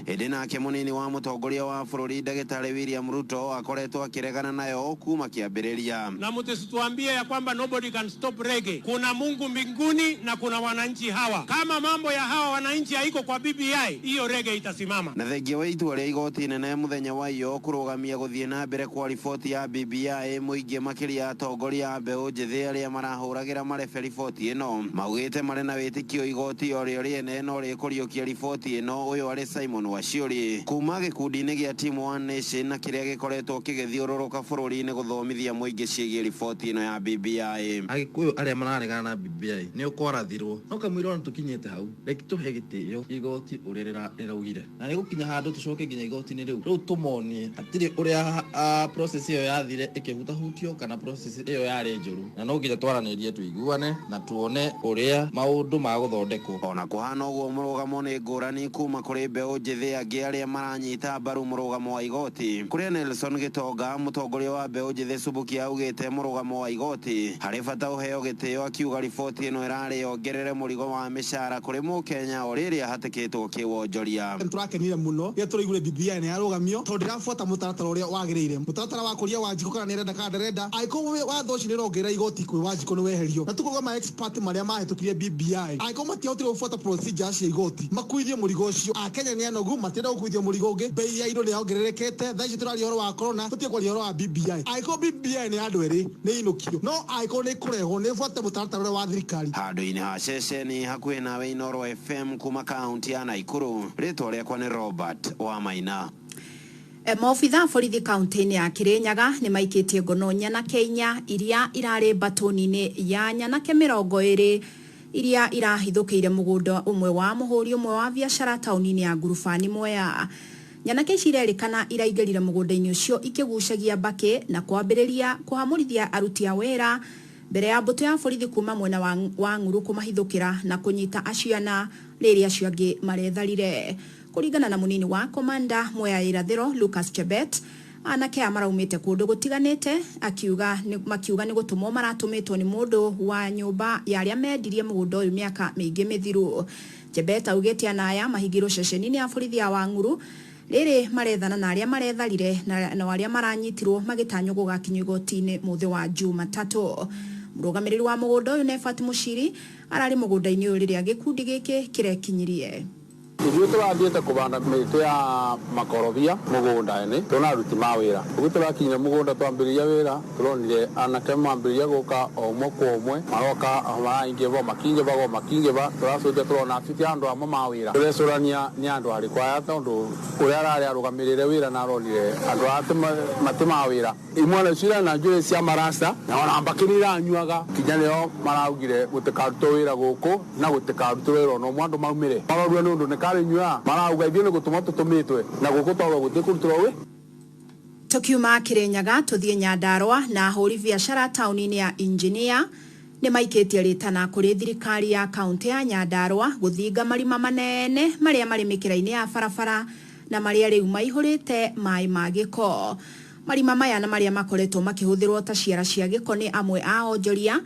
Ĩndĩ nake mũnini wa mũtongoria wa bũrũri Ndagĩtarĩ William Ruto akoretwo akĩregana nayo kuma kĩambĩrĩria. Na mtusituambie ya kwamba nobody can stop reggae. Kuna Mungu mbinguni na kuna wananchi hawa. Kama mambo ya hawa wananchi haiko kwa BBI, hiyo reggae itasimama. itasimama. Na thengia wa itua rĩa igoti inene mũthenya wa iyo kũrũgamia gũthiĩ na mbere kwa riboti ya BBI mũingĩ makĩria atongoria a mbeũ njĩthĩ arĩa marahũragĩra marebe riboti ĩno maugĩte marĩ na wĩtĩkio igoti o rĩo rĩene no rĩkũriũkia riboti ĩno. Ũyũ arĩ Simon Waciũri kuma gĩkundi-inĩ gĩa Team One Nation na kĩrĩa gĩkoretwo kĩgĩthiũrũrũka bũrũri-inĩ gũthomithia mũingĩ ciĩgiĩ riboti ĩno ya BBI. Agĩkũyũ arĩa mararegana na BBI nĩ ũkwarathirwo no kamũira ona tũkinyĩte hau reke tũhe gĩtĩo igoti ũrĩa rĩraugire na nĩ gũkinya handũ tũcoke nginya igoti-inĩ rĩu rĩu tũmonie hatirĩ ũrĩa process ĩyo yathire ĩkĩhutahutio kana process ĩyo yarĩ njũru na no nginya twaranĩrie tũiguane na tuone ũrĩa maũndũ magũthondekwo. Ona kũhana ũguo mũrũgamo nĩ ngũrani kuma kũrĩ mbeũ njĩthĩ angĩ arĩa maranyita mbaru mũrũgamo wa igoti kũrĩa Nelson Gĩtonga mũtongoria wa mbeũ njĩthĩ Subuki augĩte mũrũgamo wa igoti harĩ bata ũheo gĩtĩo akiuga riboti ĩno ĩrarĩ yongerere mũrigo wa mĩcara kũrĩ mũkenya o rĩrĩa ahatĩkĩtwo kĩwonjoria. Nĩtũrakenire mũno rĩrĩa tũraiguire BBI nĩ yarũgamio tondũ ndĩrabuata mũtaratara ũrĩa wagĩrĩire, mũtaratara wa kũria Wanjikũ kana nĩarenda kana ndarenda. Angĩkorwo watho ũcio nĩũrongerera igoti kwĩ Wanjikũ nĩ weherio, na tũkauga ma expert marĩa mahĩtũkirie BBI angĩkorwo matiahotire gũbuata procedure cia igoti makuithie mũrigo ũcio. Akenya nĩ anogu, matirenda gũkuithio mũrigo ũngĩ, bei ya indo nĩ yongererekete. Thaa ici tũraria ũhoro wa corona, tũtige kwaria ũhoro wa BBI. Angĩkorwo BBI nĩ ya andũ erĩ nĩ ĩinũkio, no angĩkorwo nĩ ĩkũrehwo nĩ ĩbuate mũtaratara ũrĩa wa thirikari. Handũ-inĩ ha ceceni hakuhĩ nawe Inooro FM kuma kaunti ya Nakuru, rĩtwa rĩakwa nĩ Robert Wamaina. Maobitha a borithi kaunti-inĩ ya Kirinyaga nĩ maikĩtie ngono nyanake inya iria irarĩ mbatũni-inĩ ya nyanake 20 iria irahithũkĩire mũgũnda ũmwe wa mũhũri ũmwe wa biacara taũni-inĩ ya Ngurubani Mwea. Nyanake ici irerĩkana iraingĩrire mũgũnda-inĩ ũcio ikĩgucagia mbakĩ na kwambĩrĩria kũhamũrithia aruti a wĩra mbere ya mbũtũ ya borithi kuma mwena wa Ng'uru kũmahithũkĩra na kũnyita acio ana rĩrĩa acio angĩ maretharire. Kũringana na mũnini wa komanda Mwea Irathĩro Lucas Chebet, anake aya maraumĩte kũndũ gũtiganĩte akiuga makiuga nĩ gũtũmwo maratũmĩtwo nĩ mũndũ wa nyũmba ya arĩa mendirie mũgũnda ũyũ mĩaka mĩingĩ mĩthiru. Chebet augĩte ana aya mahingĩirwo ceceni-inĩ ya borithi ya Wang'uru rĩrĩ marethana na arĩa maretharire na arĩa maranyitirwo magĩtanywo gũgakinyio igoti-inĩ mũthĩ wa Jumatatũ. Mũrũgamĩrĩri wa mũgũnda ũyũ Nefat Mũciri ararĩ mũgũnda-inĩ ũyũ rĩrĩa gĩkundi gĩkĩ kĩrekinyirie. Ithuĩ tũrathiĩte kũbanda mĩtĩ ya makorobia mũgũnda-inĩ tũna aruti ma wĩra. Ũguo tũrakinyire mũgũnda twambĩrĩria wĩra tũronire anake mambĩrĩria gũka o ũmwe kwa ũmwe, maroka maraingĩva makingĩvaga o makingĩva, tũracũnja tũrona acio ti andũ amwe ma wĩra. Tũrecũrania nĩ andũ arĩkũ aya tondũ ũrĩa ararĩ arũgamĩrĩre wĩra na aronire andũ aya mati ma wĩra. Imwana icio irana njuĩrĩ cia marasta na ona mbakĩ nĩ iranyuaga kinya nĩo maraugire gũtikarutwo wĩra gũkũ na gũtikarutwo wĩra ona ũmwe andũ maumĩre. Marorua nĩ ũndũ nĩ karĩ nyua marauga ithuĩ nĩ gũtũmwo tũtũmĩtwe na gũkũ twauga gũtikũrutĩrwo wĩ. Tukiuma Kirinyaga tuthiĩ Nyandarua na ahũri biacara taũni-inĩ ya Engineer nĩ maikĩtie rĩtana kũrĩ thirikari ya kaunti ya Nyandarua gũthinga marima manene marĩa marĩ mĩkĩra-inĩ ya barabara na marĩa rĩu maihũrĩte maĩ ma gĩko. Marima maya na marĩa makoretwo makĩhũthĩrwo ta ciara cia gĩko nĩ amwe a onjoria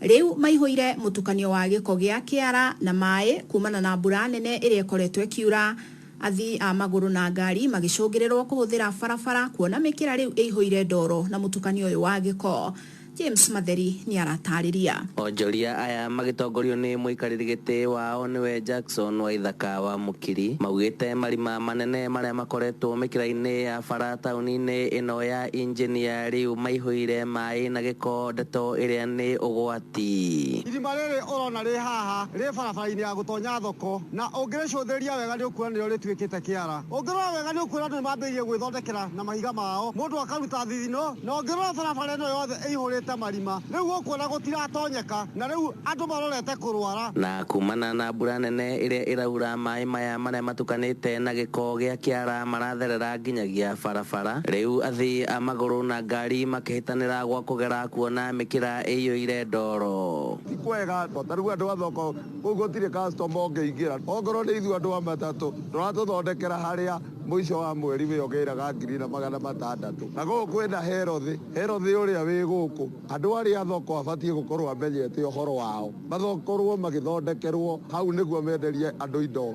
rĩu maihũire mũtukanio wa gĩko gĩa kĩara na maĩ kumana na mbura nene ĩrĩa ĩkoretwo ĩkiura. Athii a magũrũ na ngari magĩcũngĩrĩrwo kũhũthĩra barabara kuona mĩkĩra rĩu ĩihũire ndoro na mũtukanio ũyũ wa gĩko. James Matheri nĩ aratarĩria. Onjoria aya magĩtongorio nĩ mũikarĩri gĩtĩ wao nĩwe Jackson Waithaka wa Mũkiri maugĩte marima manene marĩa makoretwo mĩkĩra-inĩ ya bara taũni-inĩ ĩno ya Engineer rĩu maihũire maĩ na gĩko, ndeto ĩrĩa nĩ ũgwati. Irima rĩrĩ ũrona rĩ haha rĩ barabara-inĩ ya gũtonya thoko, na ũngĩrĩcũthĩrĩria wega nĩ ũkuona nĩrĩo rĩtuĩkĩte kĩara. Ũngĩrora wega nĩ ũkuona andũ nĩ mambĩrĩirie gwĩthondekera na mahiga mao, mũndũ akaruta thithino, na ũngĩrora barabara ĩno yothe ĩihũrĩte marima rĩu ũkuona gũtiratonyeka, na rĩu andũ marorete kũrwara. Na kumana na mbura nene ĩrĩa ĩraura, maĩ maya marĩa matukanĩte na gĩko gĩa kĩara maratherera nginyagia barabara. Rĩu athii a magũrũ na ngari makĩhĩtanĩra gwa kũgera kuona mĩkĩra ĩiyũire ndoro. Ti kwega ta rĩu andũ a thoko kũu gũtirĩ customer ũngĩingĩra, ongorwo nĩ ithuĩ andũ a matatũ tũratũthondekera harĩa mũico wa mweri wĩyongereraga 1600. Na gũkũ kwĩna herothi, herothi ũrĩa wĩ gũkũ andũ arĩa thoko abatiĩ gũkorwo amenyete ũhoro wao, mathokorwo magĩthondekerwo hau nĩguo menderie andũ indo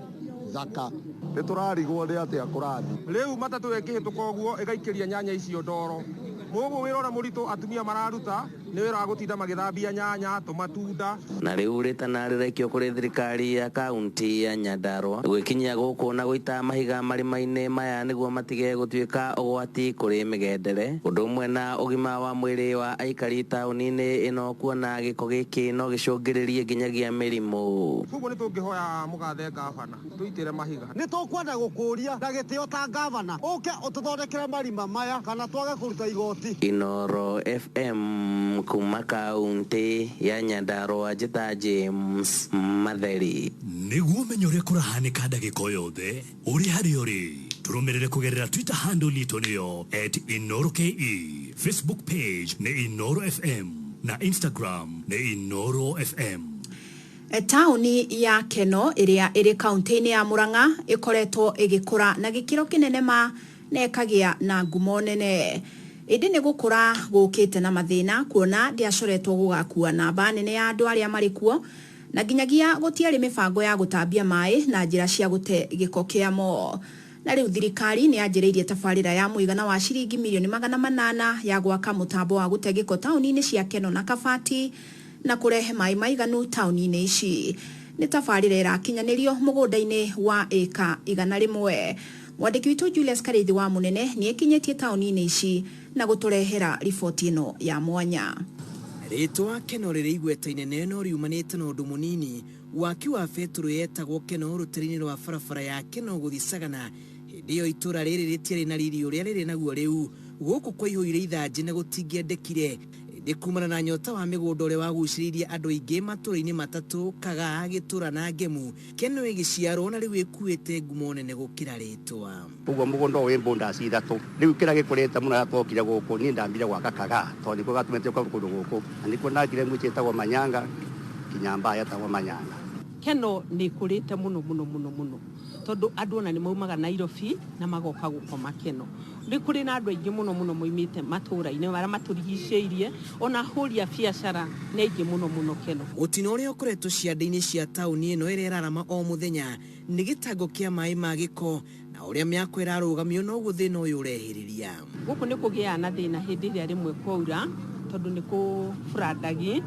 thaka. Nĩ tũrarigwo nĩ atĩa kũrathiĩ. Rĩu matatũ ĩkĩhĩtũka ũguo ĩgaikĩria nyanya icio ndoro. Mũguo wĩra ũrĩa mũritũ atumia mararuta Nĩ wĩra wa gũtinda magĩthambia nyanya, tũmatunda. Na rĩu rĩtana rĩrekio kũrĩ thirikari ya kaunti ya Nyandarua gwĩkinyia gũkũ na gũita mahiga marima-inĩ maya nĩguo matige gũtuĩka ũgwati kũrĩ mĩgendere ũndũ ũmwe na ũgima wa mwĩrĩ wa aikari taũni-inĩ ĩno kuona gĩko gĩkĩ no gĩcũngĩrĩrie nginyagia mĩrimũ. Koguo nĩ tũngĩhoya mũgathe ngabana tũitĩre mahiga. Nĩ tũkwenda gũkũria na gĩtĩo ta ngavana ũke ũtũthondekere marima maya kana twage kũruta igoti. Inoro FM kuma kaunti ya Nyandarua njĩta James Matheri. Nĩguo ũmenye ũrĩa kũrahanĩka ndagĩka o yothe ũrĩ harĩa ũrĩ, tũrũmĩrĩre kũgerera Twitter handle itũ nĩyo @InoroKE, Facebook page nĩ Inoro FM na Instagram nĩ Inoro FM. Taũni ya Keno ĩrĩa ĩrĩ kaunti-inĩ ya Murang'a ĩkoretwo ĩgĩkũra na gĩkĩro kĩnene ma na ĩkagĩa na ngumo nene. Ĩndĩ nĩ gũkũra gũkĩte na mathĩna kuona ndĩacoretwo gũgakua namba nene ya andũ arĩa marĩ kuo na nginyagia gũtiarĩ mĩbango ya gũtambia maĩ na njĩra cia gũte gĩko kĩamo. Na rĩu thirikari nĩ yanjĩrĩirie tabarĩra ya mũigana wa ciringi mirioni 800 ya gwaka mũtambo wa gũte gĩko taũni-inĩ cia Keno na Kabati na kũrehe maĩ maiganu taũni-inĩ ici. Nĩ tabarĩra ĩrakinyanĩrio mũgũnda-inĩ wa ĩka 100. Mwandĩki witũ Julius Karĩithi wa Mũnene nĩ ekinyĩtie taũni-inĩ ici na gũtũrehera riboti ĩno ya mwanya. Rĩtwa Keno rĩrĩ igweta inene no riumanĩte na ũndũ mũnini. Waki wa betũrũ yetagwo Keno rũtere-inĩ rwa barabara ya Keno gũthiĩ Sagana. Hĩndĩ ĩyo itũra rĩrĩ rĩtiarĩ na riri ũrĩa rĩrĩ naguo rĩu. Gũkũ kwaihũire ithanjĩ na gũtingĩendekire. Ĩndĩ kumana na nyota wa mĩgũnda ũrĩa wagucĩrĩirie andũ aingĩ matũũra-inĩ matatũ Kagaa, Gĩtũra na Ngemu, Keno ĩgĩciarwo na rĩu ĩkuĩte ngumo nene gũkĩra rĩtwa. Ũguo mũgũnda ũyũ wĩ mbũndaci ithatũ. Rĩu kĩrĩa gĩkũrĩte mũno twokire gũkũ niĩ ndambire gwaka Kagaa tondũ nĩkuo gatũmĩte ũka kũndũ gũkũ. Na nĩkuo ndakire mũciĩ ĩtagwo Manyanga kinya mbaya ĩtagwo Manyanga. Keno nĩ ĩkũrĩte mũno mũno mũno mũno tondũ andũ ona nĩ maumaga Nairobi na magoka gũkoma Keno. Nĩ kũrĩ na andũ aingĩ mũno mũno moimĩte matũũra-inĩ marĩa matũrigicĩirie, ona ahũri a biacara nĩ aingĩ mũno mũno Keno. Mũtino ũrĩa ũkoretwo cianda-inĩ cia taũni ĩno ĩrĩa ĩrarama o mũthenya nĩ gĩtango kĩa maĩ ma gĩko na ũrĩa mĩako ĩrarũgamio noguo thĩna ũyũ ũrehĩrĩria. Gũkũ nĩ kũgĩaga na thĩna hĩndĩ ĩrĩa rĩmwe kwaura tondũ nĩ kũbũrandagi,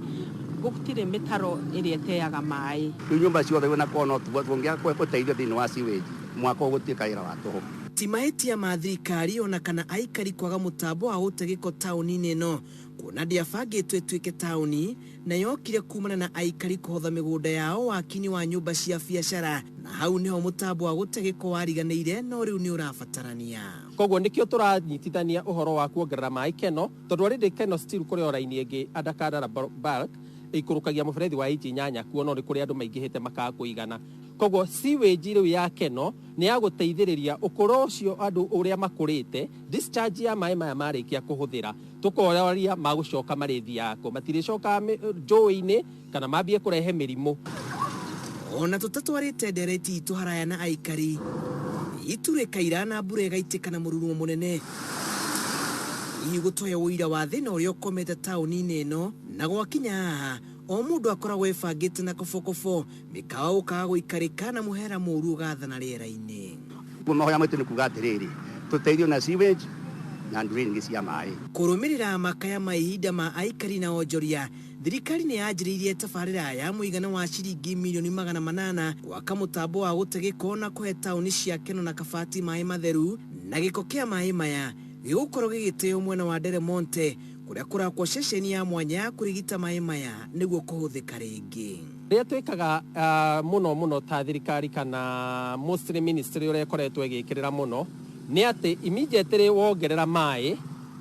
gũtirĩ mĩtaro ĩrĩa ĩteaga maĩ. Rĩu nyũmba ciothe wĩna kona tũngĩaka ũteithio thĩinĩ wa sewage mwaka ũgũtuĩka wĩra wa tũhũ. Ti mahĩtia ma thirikari ona kana aikari kwaga mũtambo wa gũte gĩko taũni-inĩ ĩno kuona ndĩabangĩtwo ĩtuĩke taũni na yokire kumana na aikari kũhotha mĩgũnda yao waki-inĩ wa nyũmba cia biacara na hau nĩho mũtambo wa gũte gĩko wariganĩire no rĩu nĩ ũrabatarania. Koguo nĩkĩo tũranyitithania ũhoro wa kuongerera maĩ Keno tondũ already Keno still kũrĩ o raini ĩngĩ under Kandara bulk ĩikũrũkagia mũberethi wa inji 8 kuo no nĩ kũrĩ andũ maingĩhĩte makaga kũigana. Koguo sewage rĩu ya Keno nĩ ya gũteithĩrĩria ũkũrũ ũcio andũ ũrĩa makũrĩte discharge ya maĩ maya marĩkia kũhũthĩra tũkoraria magũcoka marĩthiaga kũ matirĩcokaga njũĩ-inĩ kana mambie kũrehe mĩrimũ. Ona tũtatwarĩte ndereti itũ haraya na aikari itu rĩkaira na mbura ĩgaitĩka na mũrurumo mũnene hihi gũtũhe ũira wa thĩna ũrĩa ũkomete taũni-inĩ ĩno na gwakinya haha o mũndũ akoragwo ebangĩte na kobokobo mĩkawa ũkaga gũikarĩka na mũhera mũũru ũgathana rĩera-inĩ. Ũguo mahoya maitũ nĩ kuga atĩrĩrĩ tũteithio na sewage na drain cia maĩ. Kũrũmĩrĩra makaya ma ihinda ma aikari na onjoria thirikari nĩ yanjĩrĩirie tabarĩra ya mũigana wa ciringi mirioni 800 gwaka mũtambo wa gũte gĩko na kũhe taũni cia Keno na Kabati maĩ matheru na gĩko kĩa maĩ maya gĩgũkorwo gĩgĩteo mwena wa Deremonte kũrĩa kũrakwo ceceni ya mwanya ya kũrigita maĩ maya nĩguo kũhũthĩka rĩngĩ. Rĩrĩa twĩkaga mũno mũno ta thirikari kana mostly ministry ũrĩa ĩkoretwo ĩgĩkĩrĩra mũno nĩ atĩ immediately wongerera maĩ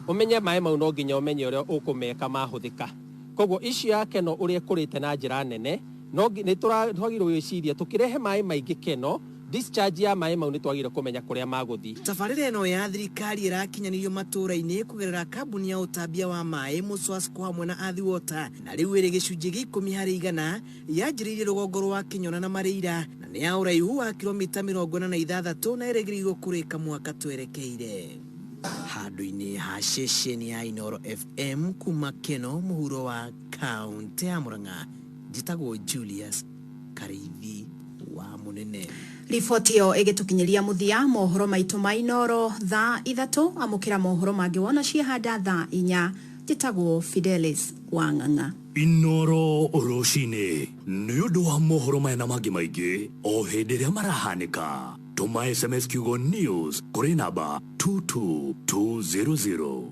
ũmenye maĩ mau no nginya ũmenye ũrĩa ũkũmeka mahũthĩka. Koguo issue ya Keno ũrĩa ĩkũrĩte na njĩra nene no nĩ twagĩrĩirwo gwĩciria tũkĩrehe maĩ maingĩ Keno discharge ya maĩ mau nĩ twagĩrĩirwo kũmenya kũrĩa magũthiĩ. Tabarĩra ĩno ya thirikari ĩrakinyanĩrio matũũra-inĩ kũgerera kambuni ya ũtambia wa maĩ Muswasco hamwe na Athi Water na rĩu ĩrĩ gĩcunjĩ gĩa 10% yanjĩrĩirie rũgongo rwa Kĩnyona na Marĩira na nĩ ya ũraihu wa kilomita 46 na ĩrĩgĩrĩirwo kũrĩka mwaka twerekeire. Handũ-inĩ ha ceceni ya Inoro FM kuma Keno mũhuro wa kaunti ya Murang'a njĩtagwo Julius Karĩithi wa Mũnene. Riboti ĩyo ĩgĩtũkinyĩria mũthia mohoro maitũ ma Inoro thaa 3 amũkĩra mohoro mangĩ wona ciehanda thaa 4. Njĩtagwo Fidelis Wang'ang'a. Inoro rũcinĩ nĩ ũndũ wa mohoro maya na mangĩ maingĩ o hĩndĩ ĩrĩa marahanĩka, tũma SMS kiugo news kũrĩ namba 22200.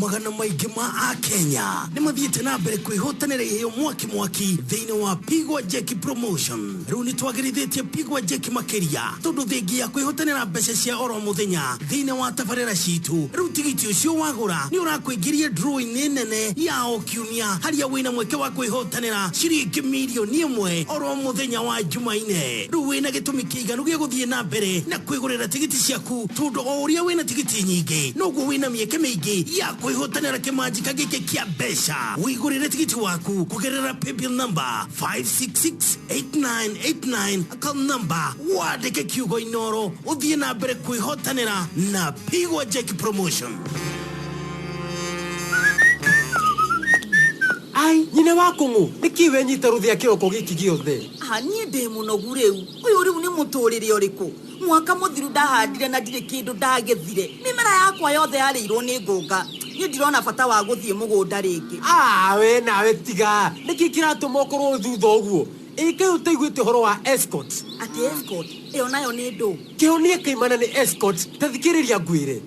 Magana maingĩ ma akenya nĩ mathiĩte na mbere kwĩhotanĩra iheo mwaki mwaki thĩinĩ wa Pigwa Jeki promotion. Rĩu nĩ twagĩrithĩtie Pigwa Jeki makĩria, tondũ thengia ya kwĩhotanĩra mbeca cia oro mũthenya thĩinĩ wa tabarĩra citũ, rĩu tigiti ũcio wagũra nĩ ũrakũingĩria draw-inĩ nene ya o kiumia, harĩa wĩna mweke wa kwĩhotanĩra ciringi mirioni 1 oro mũthenya wa Jumaine. Rĩu wĩna gĩtũmi kĩiganu gĩa gũthiĩ na mbere na kwĩgũrĩra tigiti ciaku, tondũ o ũrĩa wĩna tigiti nyingĩ noguo wĩna mĩeke mĩingĩ ya kwĩhotanĩra kĩmanjika gĩkĩ kĩa mbeca. Wĩgũrĩre tigiti waku kũgerera paybill number 5668989, account number wandĩke kiugo Inoro, ũthiĩ na mbere kwĩhotanĩra na Pigwa Jeki promotion. Ai, nyina wa kũng'ũ, nĩkĩ wenyita rũthĩa kĩroko gĩkĩ gĩothe? Ah, niĩ ndĩ mũnogu rĩu. Ũyũ rĩu nĩ mũtũrĩre ũrĩkũ? Mwaka mũthiru ndahandire na ndirĩ kĩndũ ndagethire. Mĩmera yakwa yothe yarĩirwo nĩ ngũnga. Niĩ ndirona bata wa gũthiĩ mũgũnda rĩngĩ. Ah, we nawe tiga, nĩkĩ kĩratũma ũkorwo thutha ũguo? Ĩ kaĩ ũtaiguĩte ũhoro wa Escort? Atĩ Escort? Ĩyo nayo nĩ ndũ? Kĩhonia kaimana nĩ Escort, ta thikĩrĩria ngwĩre.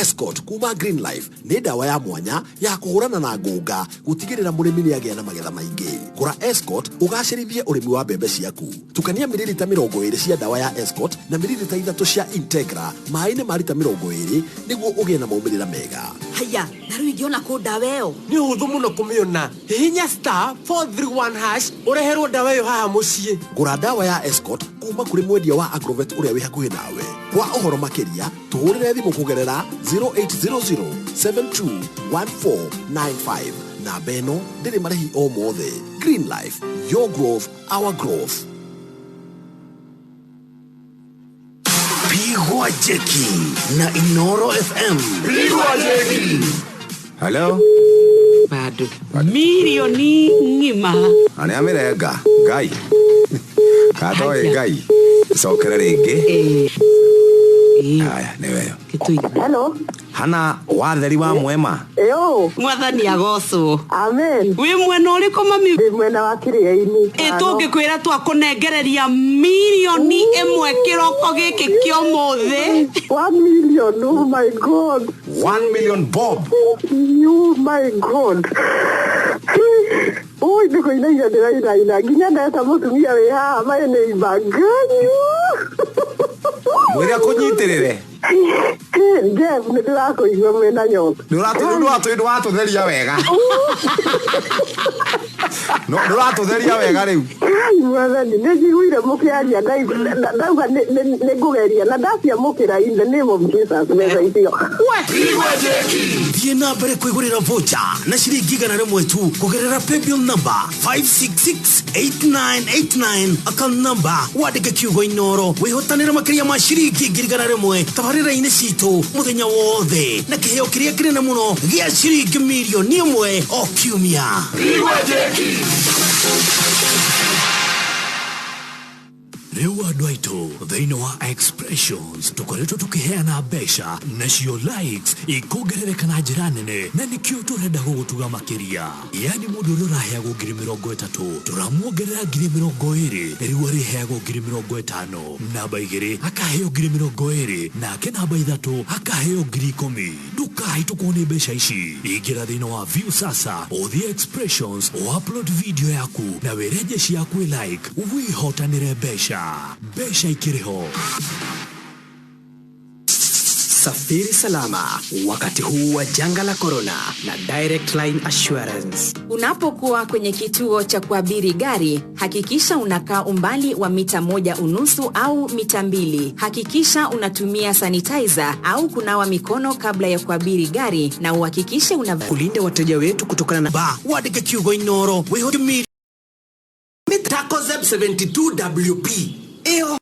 Escort kuma Green Life nĩ ndawa ya mwanya ya kũhũrana na ngũnga, gũtigĩrĩra mũrĩmi nĩ agĩa na magetha maingĩ. Gũra Escort ũgacĩrithie ũrĩmi wa mbembe ciaku. Tukania mililita 20 cia ndawa ya Escort na mililita 3 cia Integra maĩ-inĩ ma rita 20 nĩguo ũgĩe na maumĩrĩra mega. Haya, na rĩu ingĩona kũ ndawa ĩyo? Nĩ ũhũthũ mũno kũmĩona. Hihinya *431# ũreherwo ndawa ĩyo haha mũciĩ. Gũra ndawa ya Escort kuma kũrĩ mwendia wa Agrovet ũrĩa wĩ hakuhĩ nawe. Kwa ũhoro makĩria tũhũrĩre thimũ kũgerera 0800 721495. Namba ĩno ndĩrĩ marĩhi o mothe. Green Life, your growth, our growth. Pigwa Jeki na Inoro FM. Pigwa Jeki. Hello? Bado mirioni ng'ima. Na nĩ amĩrenga Ngai katoĩ Ngai cokere rĩngĩ. Haya, nĩ weyo. Hello. Hana watheri wa mwema. Yo. Mwathani agocwo. Amen. Wĩ mwena ũrĩkũ mami? Ndĩ mwena wa Kĩrĩa-inĩ. Ĩ tũngĩkwĩra twakũnengereria mirioni 1 kĩroko gĩkĩ kĩa ũmũthĩ. 1 million, oh my God. 1 million bob. Oh my God. Oi, nĩ kũinaina ndĩrainaina nginya ndeta mũtumia wĩ haha my neighbor. Ngai. Mwĩre akũnyitĩrĩre. Jeff, nĩ ndĩrakũigua mwĩna nyota. Nĩ watũtheria wega. No ndũratũtheria wega rĩu. Ngai mwathani, nĩ njiguire mũkĩaria ndauga nĩ ngũgeria na ndaciamũkĩra in the name of Jesus mbeca icio. Thiĩ na mbere kwĩgũrĩra voucher na ciringi 100 tu kũgerera paybill number 5668989, account number wandĩke kiugo Inoro, wĩhotanĩre makĩria ma ciringi 100,000 tabarĩra-inĩ citũ mũthenya wothe, na kĩheo kĩrĩa kĩnene mũno gĩa ciringi mirioni 1 o kiumia. Pigwa Jeki. Rĩu andũ aitũ, thĩinĩ wa Expressions tũkoretwo tũkĩheana mbeca, nacio likes ikongerereka na njĩra nene, na nĩkĩo tũrenda gũgũtuga makĩria. Yani mũndũ ũrĩa ũraheagwo 30,000 tũramuongerera 20,000, rĩu arĩheagwo 50,000. Namba 2 akaheo 20,000, nake namba 3 akaheo 10,000. Ndũkahĩtũkwo nĩ mbeca ici. Ingĩra thĩinĩ wa View Sasa, ũthiĩ Expressions, upload video yaku na wĩre jeshi yaku like, wĩhotanĩre mbeca. Mbeca ikĩrĩ ho. Safiri salama wakati huu wa janga la corona na Direct Line Assurance. Unapokuwa kwenye kituo cha kuabiri gari, hakikisha unakaa umbali wa mita 1.5 au mita 2. Hakikisha unatumia sanitizer au kunawa mikono kabla ya kuabiri gari, na uhakikishe una kulinda wateja wetu kutokana na ba wandĩke kiugo Inoro wĩhote Mitakozeb 72 WP. Eyo.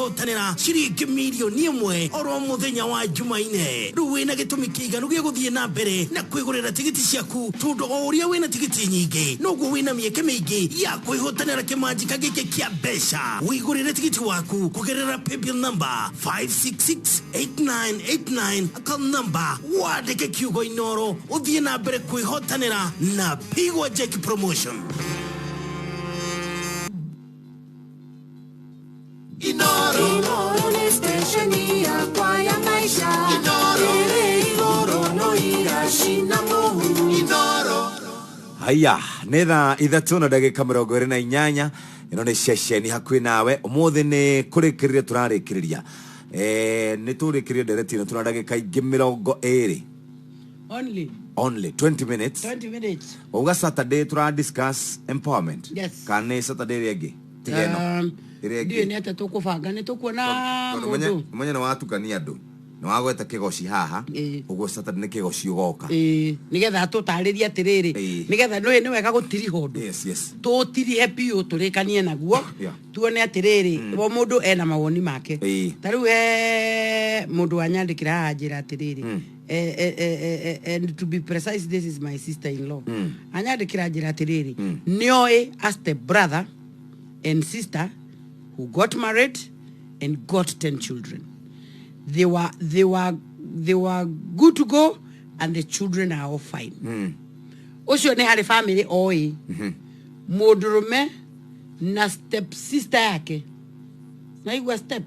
kwĩhotanĩra ciringi mirioni ĩmwe oro mũthenya wa Jumaine. Rĩu wĩna gĩtũmi kĩiganu gĩa gũthiĩ na mbere na kwĩgũrĩra tigiti ciaku, tondũ o ũrĩa wĩna tigiti nyingĩ noguo wĩna mĩeke mĩingĩ ya kwĩhotanĩra kĩmanjika gĩkĩ kĩa mbeca. Wĩgũrĩre tigiti waku kũgerera paybill number 5668989, account number wandĩke kiugo Inoro, ũthiĩ na mbere kwĩhotanĩra na Pigwa Jeki Promotion. Inoro nĩ stesheni yakwa ya maisha. Inoro ĩrĩ igũrũ no iracina mũhu. Inoro. Haya, nä thaa 3 na ndagä ka 28. Ä no nä ceceni hakuhä nawe. Å må thä nä kå rä kä rä ria tå rarä kä rä ria, nä tå rä kä rä ndereti ä no tå na ndagä ka ingä 20. Only Only 20 minutes. 20 minutes. Wauga Saturday tũra discuss empowerment. Yes. Kana nĩ Saturday ĩrĩa ĩngĩ tiga ĩno? Ĩrĩa Ndiũĩ ĩngĩ. nĩ atĩa tũkũbanga, nĩ tũkuona Tondũ mũndũ. Menye nĩ watukania andũ, nĩ wagweta kĩgoci haha ũguo, Saturday nĩ kĩgoci ũgoka. Ĩĩ, nĩgetha atũtarĩrie atĩrĩrĩ, nĩgetha nĩ nĩ wega gũtiriha ũndũ. Yes. Tũtirihe biũ, tũrĩkanie naguo, tuone atĩrĩrĩ, o mũndũ ena mawoni make. Ta rĩu he mũndũ wanyandĩkĩra haha njĩra atĩrĩrĩ, and to be precise, this is my sister in law. Anyandĩkĩra njĩra atĩrĩrĩ, nĩoĩ a step brother and sister who got married and got 10 children. They were good to go and the children are all fine. Ũcio nĩ harĩ family oĩ mũndũrũme na step sister yake, naigua step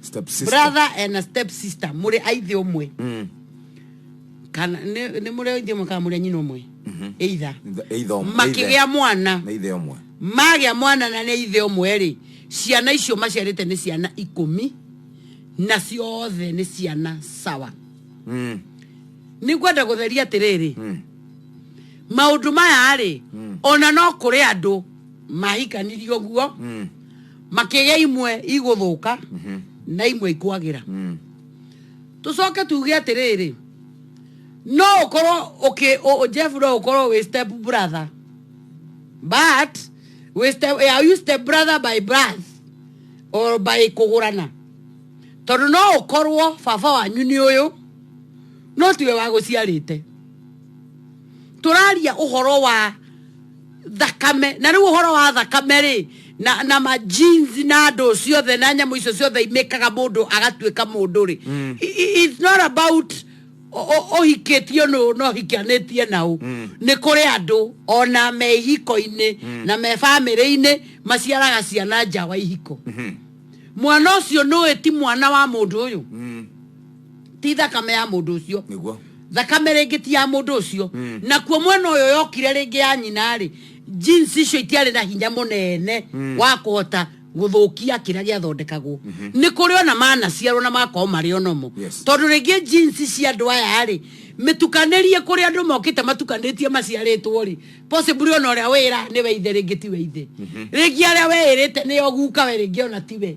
Step sister. Brother and a step sister, mũrĩ aithe ũmwe kana nĩ mũrĩ aithe ũmwe kana mũrĩ a nyina ũmwe, either. Either ũmwe. Makĩgĩa mwana. Nĩ ithe ũmwe. Magĩa mwana na nĩ ithe ũmwe rĩ, ciana icio maciarĩte nĩ ciana 10 na ciothe nĩ ciana sawa. Nĩ ngwenda gũtheria atĩrĩrĩ, maũndũ maya rĩ, ona no kũrĩ andũ mahikanirie ũguo, makĩgĩa imwe igũthũka na imwe ikwagĩra. Tũcoke tuge atĩrĩrĩ, no ũkorwo ũkĩ Jeff, no ũkorwo wĩ step brother, but wĩ step, are you step brother by birth or by kũgũrana? Tondũ no ũkorwo baba wanyu nĩ ũyũ no tiwe wa gũciarĩte. Tũraria ũhoro wa thakame, na rĩu ũhoro wa thakame rĩ, na ma genes na andũ ciothe na nyamũ icio ciothe imĩkaga mũndũ agatuĩka mũndũ rĩ, it's not about ũhikĩtio nũ no ũhikanĩtie nau. Nĩ kũrĩ andũ ona me ihiko-inĩ na me bamĩrĩ-inĩ maciaraga ciana nja wa ihiko. Mwana ũcio nũĩ ti mwana wa mũndũ ũyũ, ti thakame ya mũndũ ũcio. Thakame rĩngĩ ti ya mũndũ ũcio. Nakuo mwena ũyũ yokire rĩngĩ ya nyina rĩ, genes icio itiarĩ na hinya mũnene wa kũhota gũthũkia kĩrĩa gĩathondekagwo. Nĩ kũrĩ ona manaciarwo na magakorwo marĩ onomo, tondũ rĩngĩ genes cia andũ aya rĩ, mĩtukanĩrie kũrĩ andũ mokĩte matukanĩtie maciarĩtwo rĩ, possibly ona ũrĩa wĩra nĩwe ithe, rĩngĩ tiwe ithe, rĩngĩ arĩa weĩrĩte nĩo guka we, rĩngĩ ona tiwe.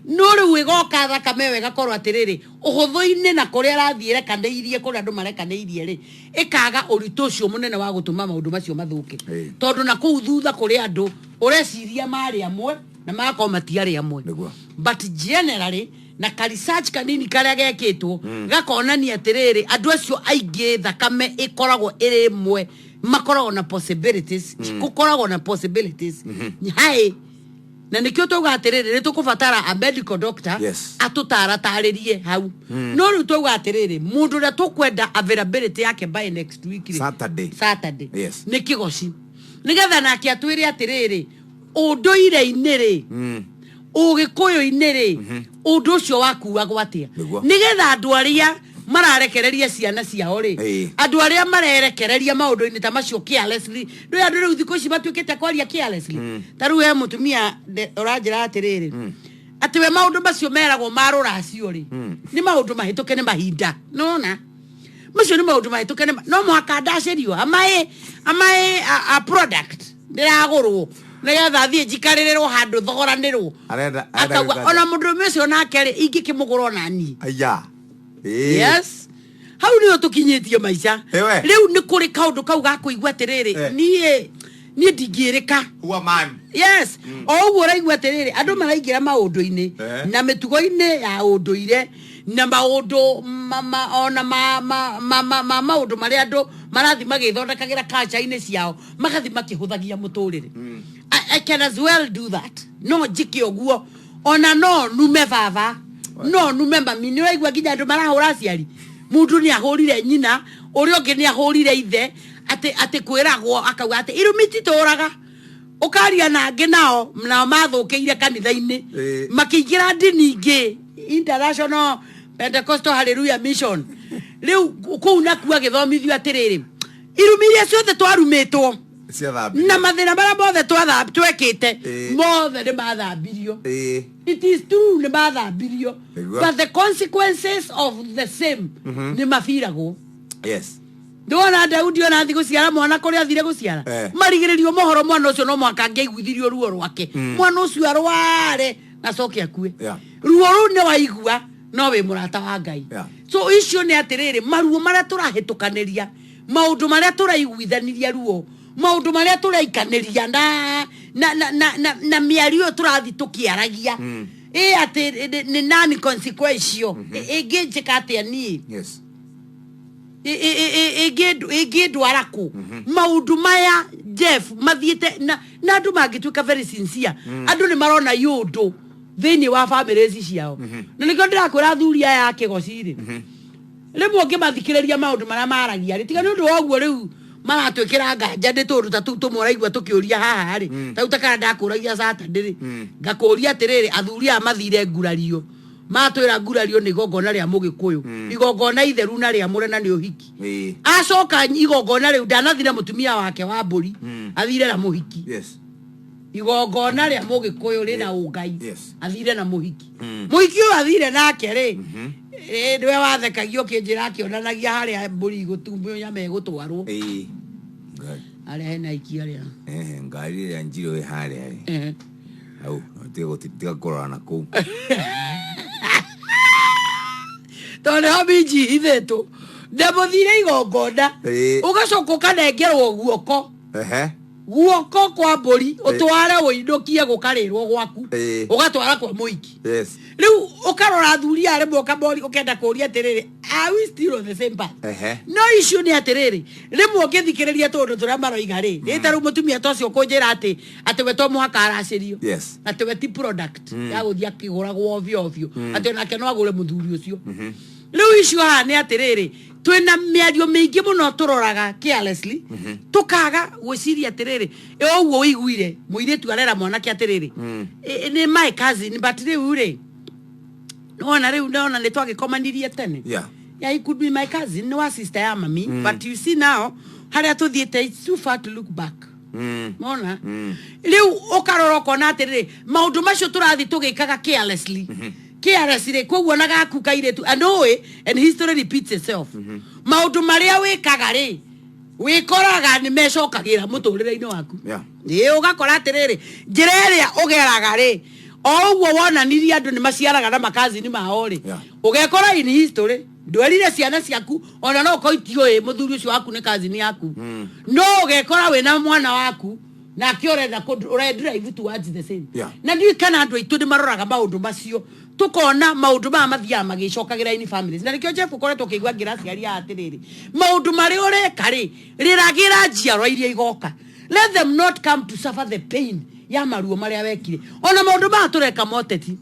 No rĩu ĩgoka thakame ĩyo ĩgakorwo atĩrĩrĩ, ũhũthũ-inĩ na kũrĩa arathiĩ rekanĩirie, kũrĩa andũ marekanĩirie rĩ, ĩkaga ũritũ ũcio mũnene wa gũtũma maũndũ macio mathũke, tondũ na kũu thutha kũrĩ andũ ũreciria marĩ amwe na magakorwo matiarĩ amwe. But generally, na ka research kanini karĩa gekĩtwo gakonania atĩrĩrĩ, andũ acio aingĩ thakame ĩkoragwo ĩrĩ ĩmwe, makoragwo na possibilities, gũkoragwo na possibilities high, na nĩkĩo twauga atĩrĩrĩ, nĩ tũkũbatara a medical doctor atũtaratarĩrie hau. No rĩu twauga atĩrĩrĩ, mũndũ ũrĩa tũkwenda availability yake by next week rĩ, Saturday. Saturday, nĩ kĩgoci, nĩgetha nake atwĩre atĩrĩrĩ, ũndũire-inĩ rĩ, ũgĩkũyũ-inĩ rĩ, ũndũ ũcio wakuagwo atĩa, nĩgetha andũ arĩa mararekereria ciana ciao rĩ, andũ arĩa marerekereria maũndũ-inĩ ta macio carelessly, ndũĩ andũ rĩu thikũ ici matuĩkĩte kwaria carelessly. Ta rĩu he mũtumia ũranjĩra atĩrĩrĩ, atĩ we maũndũ macio meragwo ma rũracio rĩ, nĩ maũndũ mahĩtũke nĩ mahinda. Nona macio nĩ maũndũ mahĩtũke nĩ no mũhaka ndacĩrio amaĩ a product ndĩragũrwo nĩgetha thiĩ njikarĩrĩrwo handũ thogoranĩrwo. Arenda arenda Akauga gwĩka ona atĩa? mũndũrũme ũcio nake rĩ, ingĩkĩmũgũra ona niĩ. Aya. Ĩĩ. Yes, hau nĩho tũkinyĩtie maica. Ewe. Rĩu nĩ kũrĩ kaũndũ kau ga kũigua atĩrĩrĩ, niĩ Niĩ ndingĩrĩka. Who am I? Yes, o ũguo ũraigua atĩrĩrĩ, andũ maraingĩra maũndũ-inĩ na mĩtugo-inĩ ya ũndũire na maũndũ ona ma maũndũ marĩa andũ marathiĩ magĩthondekagĩra culture-inĩ ciao, magathiĩ makĩhũthagia mũtũrĩre. I can as well do that. No njĩke ũguo, ona no nume baba, no nume mami. Nĩ ũraigua nginya andũ marahũra aciari. Mũndũ nĩ ahũrire nyina, ũrĩa ũngĩ nĩ ahũrire ithe, atĩ kwĩragwo akauga atĩ irumi titũraga. Ũkaria na angĩ nao mathũkĩire kanitha-inĩ, makĩingĩra ndini ingĩ, International Pentecostal Hallelujah Mission. Rĩu kũu nakuo agĩthomithio atĩrĩrĩ, irumi iria ciothe twarumĩtwo Ciathambio. na mathĩna marĩa mothe twekĩte, mothe nĩ mathambirio. It is true, nĩ mathambirio, but the consequences of the same nĩ mabiragwo. Ndĩwona Daudi ona athi gũciara mwana kũrĩa athire gũciara, marigĩrĩrio mohoro mwana ũcio no mũhaka angĩaiguithirio ruo rwake. Mwana ũcio arware na acoke akue. Ruo rũu nĩ waigua no wĩ mũrata wa Ngai. So icio nĩ atĩrĩrĩ, maruo marĩa tũrahĩtũkanĩria, maũndũ marĩa tũraiguithanĩria ruo, maũndũ marĩa tũraikanĩria na mĩario ĩyo tũrathiĩ tũkĩaragia, ĩ atĩ nĩ nani consequential, ĩngĩnjĩka atĩa niĩ? Ĩngĩndwara kũ maũndũ maya, Jeff? Mathiĩte na andũ mangĩtuĩka very sincere, andũ nĩ marona yũndũ thĩinĩ wa families ciao. Na nĩkĩo ndĩrakwĩra athuri aya a kĩgoci rĩ, rĩmwe ũngĩmathikĩrĩria maũndũ marĩa maragia rĩ, tiga nĩ ũndũ wa ũguo rĩu maratwĩkĩra nganja nĩ tũndũ ta tũu tũmwe ũraigua tũkĩũria haha rĩ, ta rĩu ta kana ndakũragia Saturday rĩ, ngakũria atĩrĩrĩ, athuri aya mathire ngurario, matwĩra ngurario nĩ igongona rĩa mũgĩkũyũ, igongona itheru na rĩamũre, na nĩ ũhiki. Acoka igongona rĩu ndanathire mũtumia wake wa mbũri, athire na mũhiki. Igongona rĩa mũgĩkũyũ rĩna ũngai. Athire na mũhiki. Mũhiki ũyũ athire nake rĩ, nĩwe wathekagio ũkĩnjĩra akĩonanagia harĩa mbũri igũtumbio, nyama ĩgũtwarwo. Harĩa hena ikia rĩa Ehe, ngari ĩrĩa njirũ ĩ harĩa rĩ, hau tiga kũrora na kũu. Tondũ nĩho minji ihithĩtwo. Ndamũthire igongona, ũgacoka ũkanengerwo guoko, guoko kwa mbũri, ũtware ũinũkie gũkarĩrwo gwaku, ũgatwara kwa mũhiki. Rĩu ũkarora athuri aya rĩmwe ũkamori, ũkenda kũria atĩrĩrĩ, are we still on the same path? No issue nĩ atĩrĩrĩ, rĩmwe ũngĩthikĩrĩria tũndũ tũrĩa maroiga rĩ, nĩ ta rĩu mũtumia ta ũcio kũnjĩra atĩ we to mũhaka aracĩrio, atĩ we ti product ya gũthiĩ akĩgũragwo ovyo ovyo, atĩ onake no agũre mũthuri ũcio. Rĩu icio haha nĩ atĩrĩrĩ, twĩna mĩario mĩingĩ mũno tũroraga carelessly, tũkaga gwĩciria atĩrĩrĩ, ĩ ũguo ũiguire mũirĩtu arera mwanake atĩrĩrĩ, nĩ my cousin, but rĩu rĩ, nĩwona rĩu nĩwona nĩ twagĩkomanirie tene. Yeah, he could be my cousin, nĩ wa sister ya mami, but you see now harĩa tũthiĩte, it's too far to look back. Mona rĩu ũkarora ũkona atĩrĩrĩ, maũndũ macio tũrathiĩ tũgĩkaga carelessly, carelessly, koguo na gaku kairĩtu, and ũĩ, and history repeats itself. Maũndũ marĩa wĩkaga rĩ, wĩkoraga nĩ mecokagĩra mũtũrĩre-inĩ waku. Ĩ ũgakora atĩrĩrĩ, njĩra ĩrĩa ũgeraga rĩ, o ũguo wonanirie andũ nĩ maciaraga na makazini mao rĩ, ũgekora in history ndwerire ciana ciaku, ona no ũkorwo itiũĩ mũthuri ũcio waku nĩ kazini yaku, no ũgekora wĩna mwana waku nake ũrenda ũre drive towards the same. Na ndiũĩ kana andũ aitũ nĩ maroraga maũndũ macio, tukona maũndũ maya mathiaga magĩcokagĩra in families. Na nĩkĩo, Jeff, ũkoretwo ũkĩigua ngĩra aciari aya atĩrĩrĩ, maũndũ marĩa ũreka rĩ, rĩragĩra njiarwa iria igoka. Let them not come to suffer the pain ya maruo marĩa wekire. Ona maũndũ maya tũreka moteti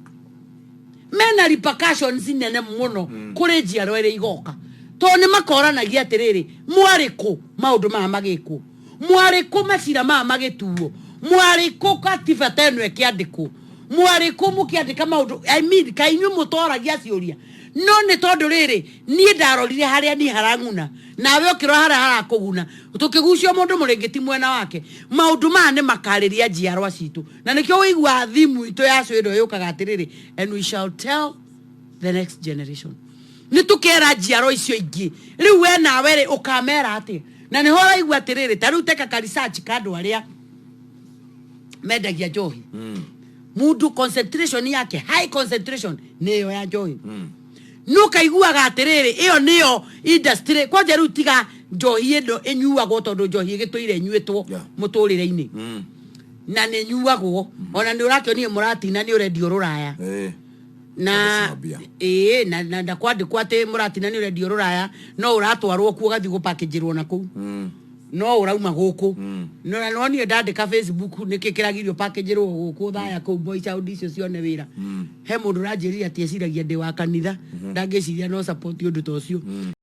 mena repercussions nene mũno kũrĩ njiarwa iria igoka, tondũ nĩ makoranagia atĩrĩrĩ, mwarĩ kũ maũndũ maya magĩkwo? Mwarĩ kũ macira maya magĩtuo? Mwarĩ kũ katiba ta ĩno ĩkĩandĩkwo? Mwarĩ kũ mũkĩandĩka maũndũ? I mean, kaĩ inyuĩ mũtoragia ciũria? No nĩ tondũ rĩrĩ, niĩ ndarorire harĩa niĩ harang'una, nawe ũkĩrora harĩa harakũguna, tũkĩgucio mũndũ mũrĩngĩti mwena wake. Maũndũ maya nĩ makarĩria njiarwa citũ, na nĩkĩo wĩiguaga thimu itũ ya cwĩndo yũkaga atĩrĩrĩ, "And we shall tell the next generation." Nĩ tũkera njiarwa icio ingĩ. Rĩu we nawe rĩ, ũkamera atĩa? Na nĩho ũraigua atĩrĩrĩ, ta rĩu teka ka research ka andũ arĩa mendagia njohi, mundu concentration yake, high concentration nĩ ĩyo ya njohi. Nĩ ũkaiguaga atĩrĩrĩ, ĩyo nĩyo industry kwanja rĩu tiga Njohi ĩno ĩnyuagwo tondũ njohi ĩgĩtũire ĩnyuĩtwo mũtũrĩre-inĩ na nĩ nyuagwo ona nĩ ũrakĩonire mũratina nĩ ũrendio rũraya. Na ĩĩ na kwandĩkwo atĩ mũratina nĩ ũrendio rũraya, no ũratwarwo kuo ũgathiĩ gũpakĩnjĩrwo na kũu, no ũrauma gũkũ. No na no niĩ ndandĩka Facebook nĩkĩ kĩragirio pakĩnjĩrwo gũkũ thaya kũu boy child icio cione wĩra. He mũndũ ũranjĩrire atĩ eciragia ndĩ wa kanitha, ndangĩciria no support ũndũ ta ũcio.